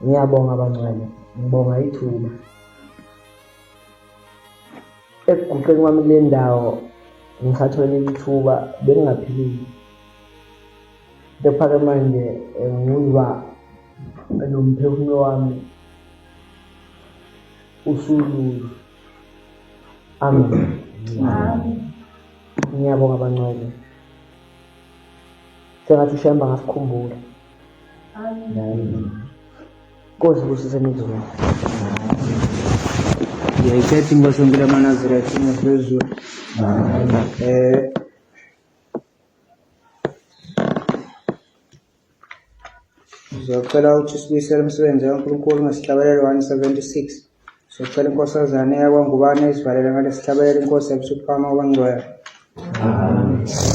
Ngiyabonga abangcwele. Ngibonga ithuba. Ekuguqeni kwami kule ndawo ngisathola ithuba bengingaphilile. Kepha-ke manje ngizwa nomphefumulo wami usulula. Amen. Ngiyabonga bangcwele. Sengathi uShembe angasikhumbula. Amen. Nkosi ibusise nizwe. Ngiyayithetha inkosi enkulu yamaNazaretha ingaphezulu. Eh Ngizocela ukuthi sibuyisele umsebenzi kaNkulunkulu ngesihlabelelo 176. Socela inkosazane yakwaNgubane isivalele ngalesihlabelelo inkosi yabusuphama kwabangcwele. Amen.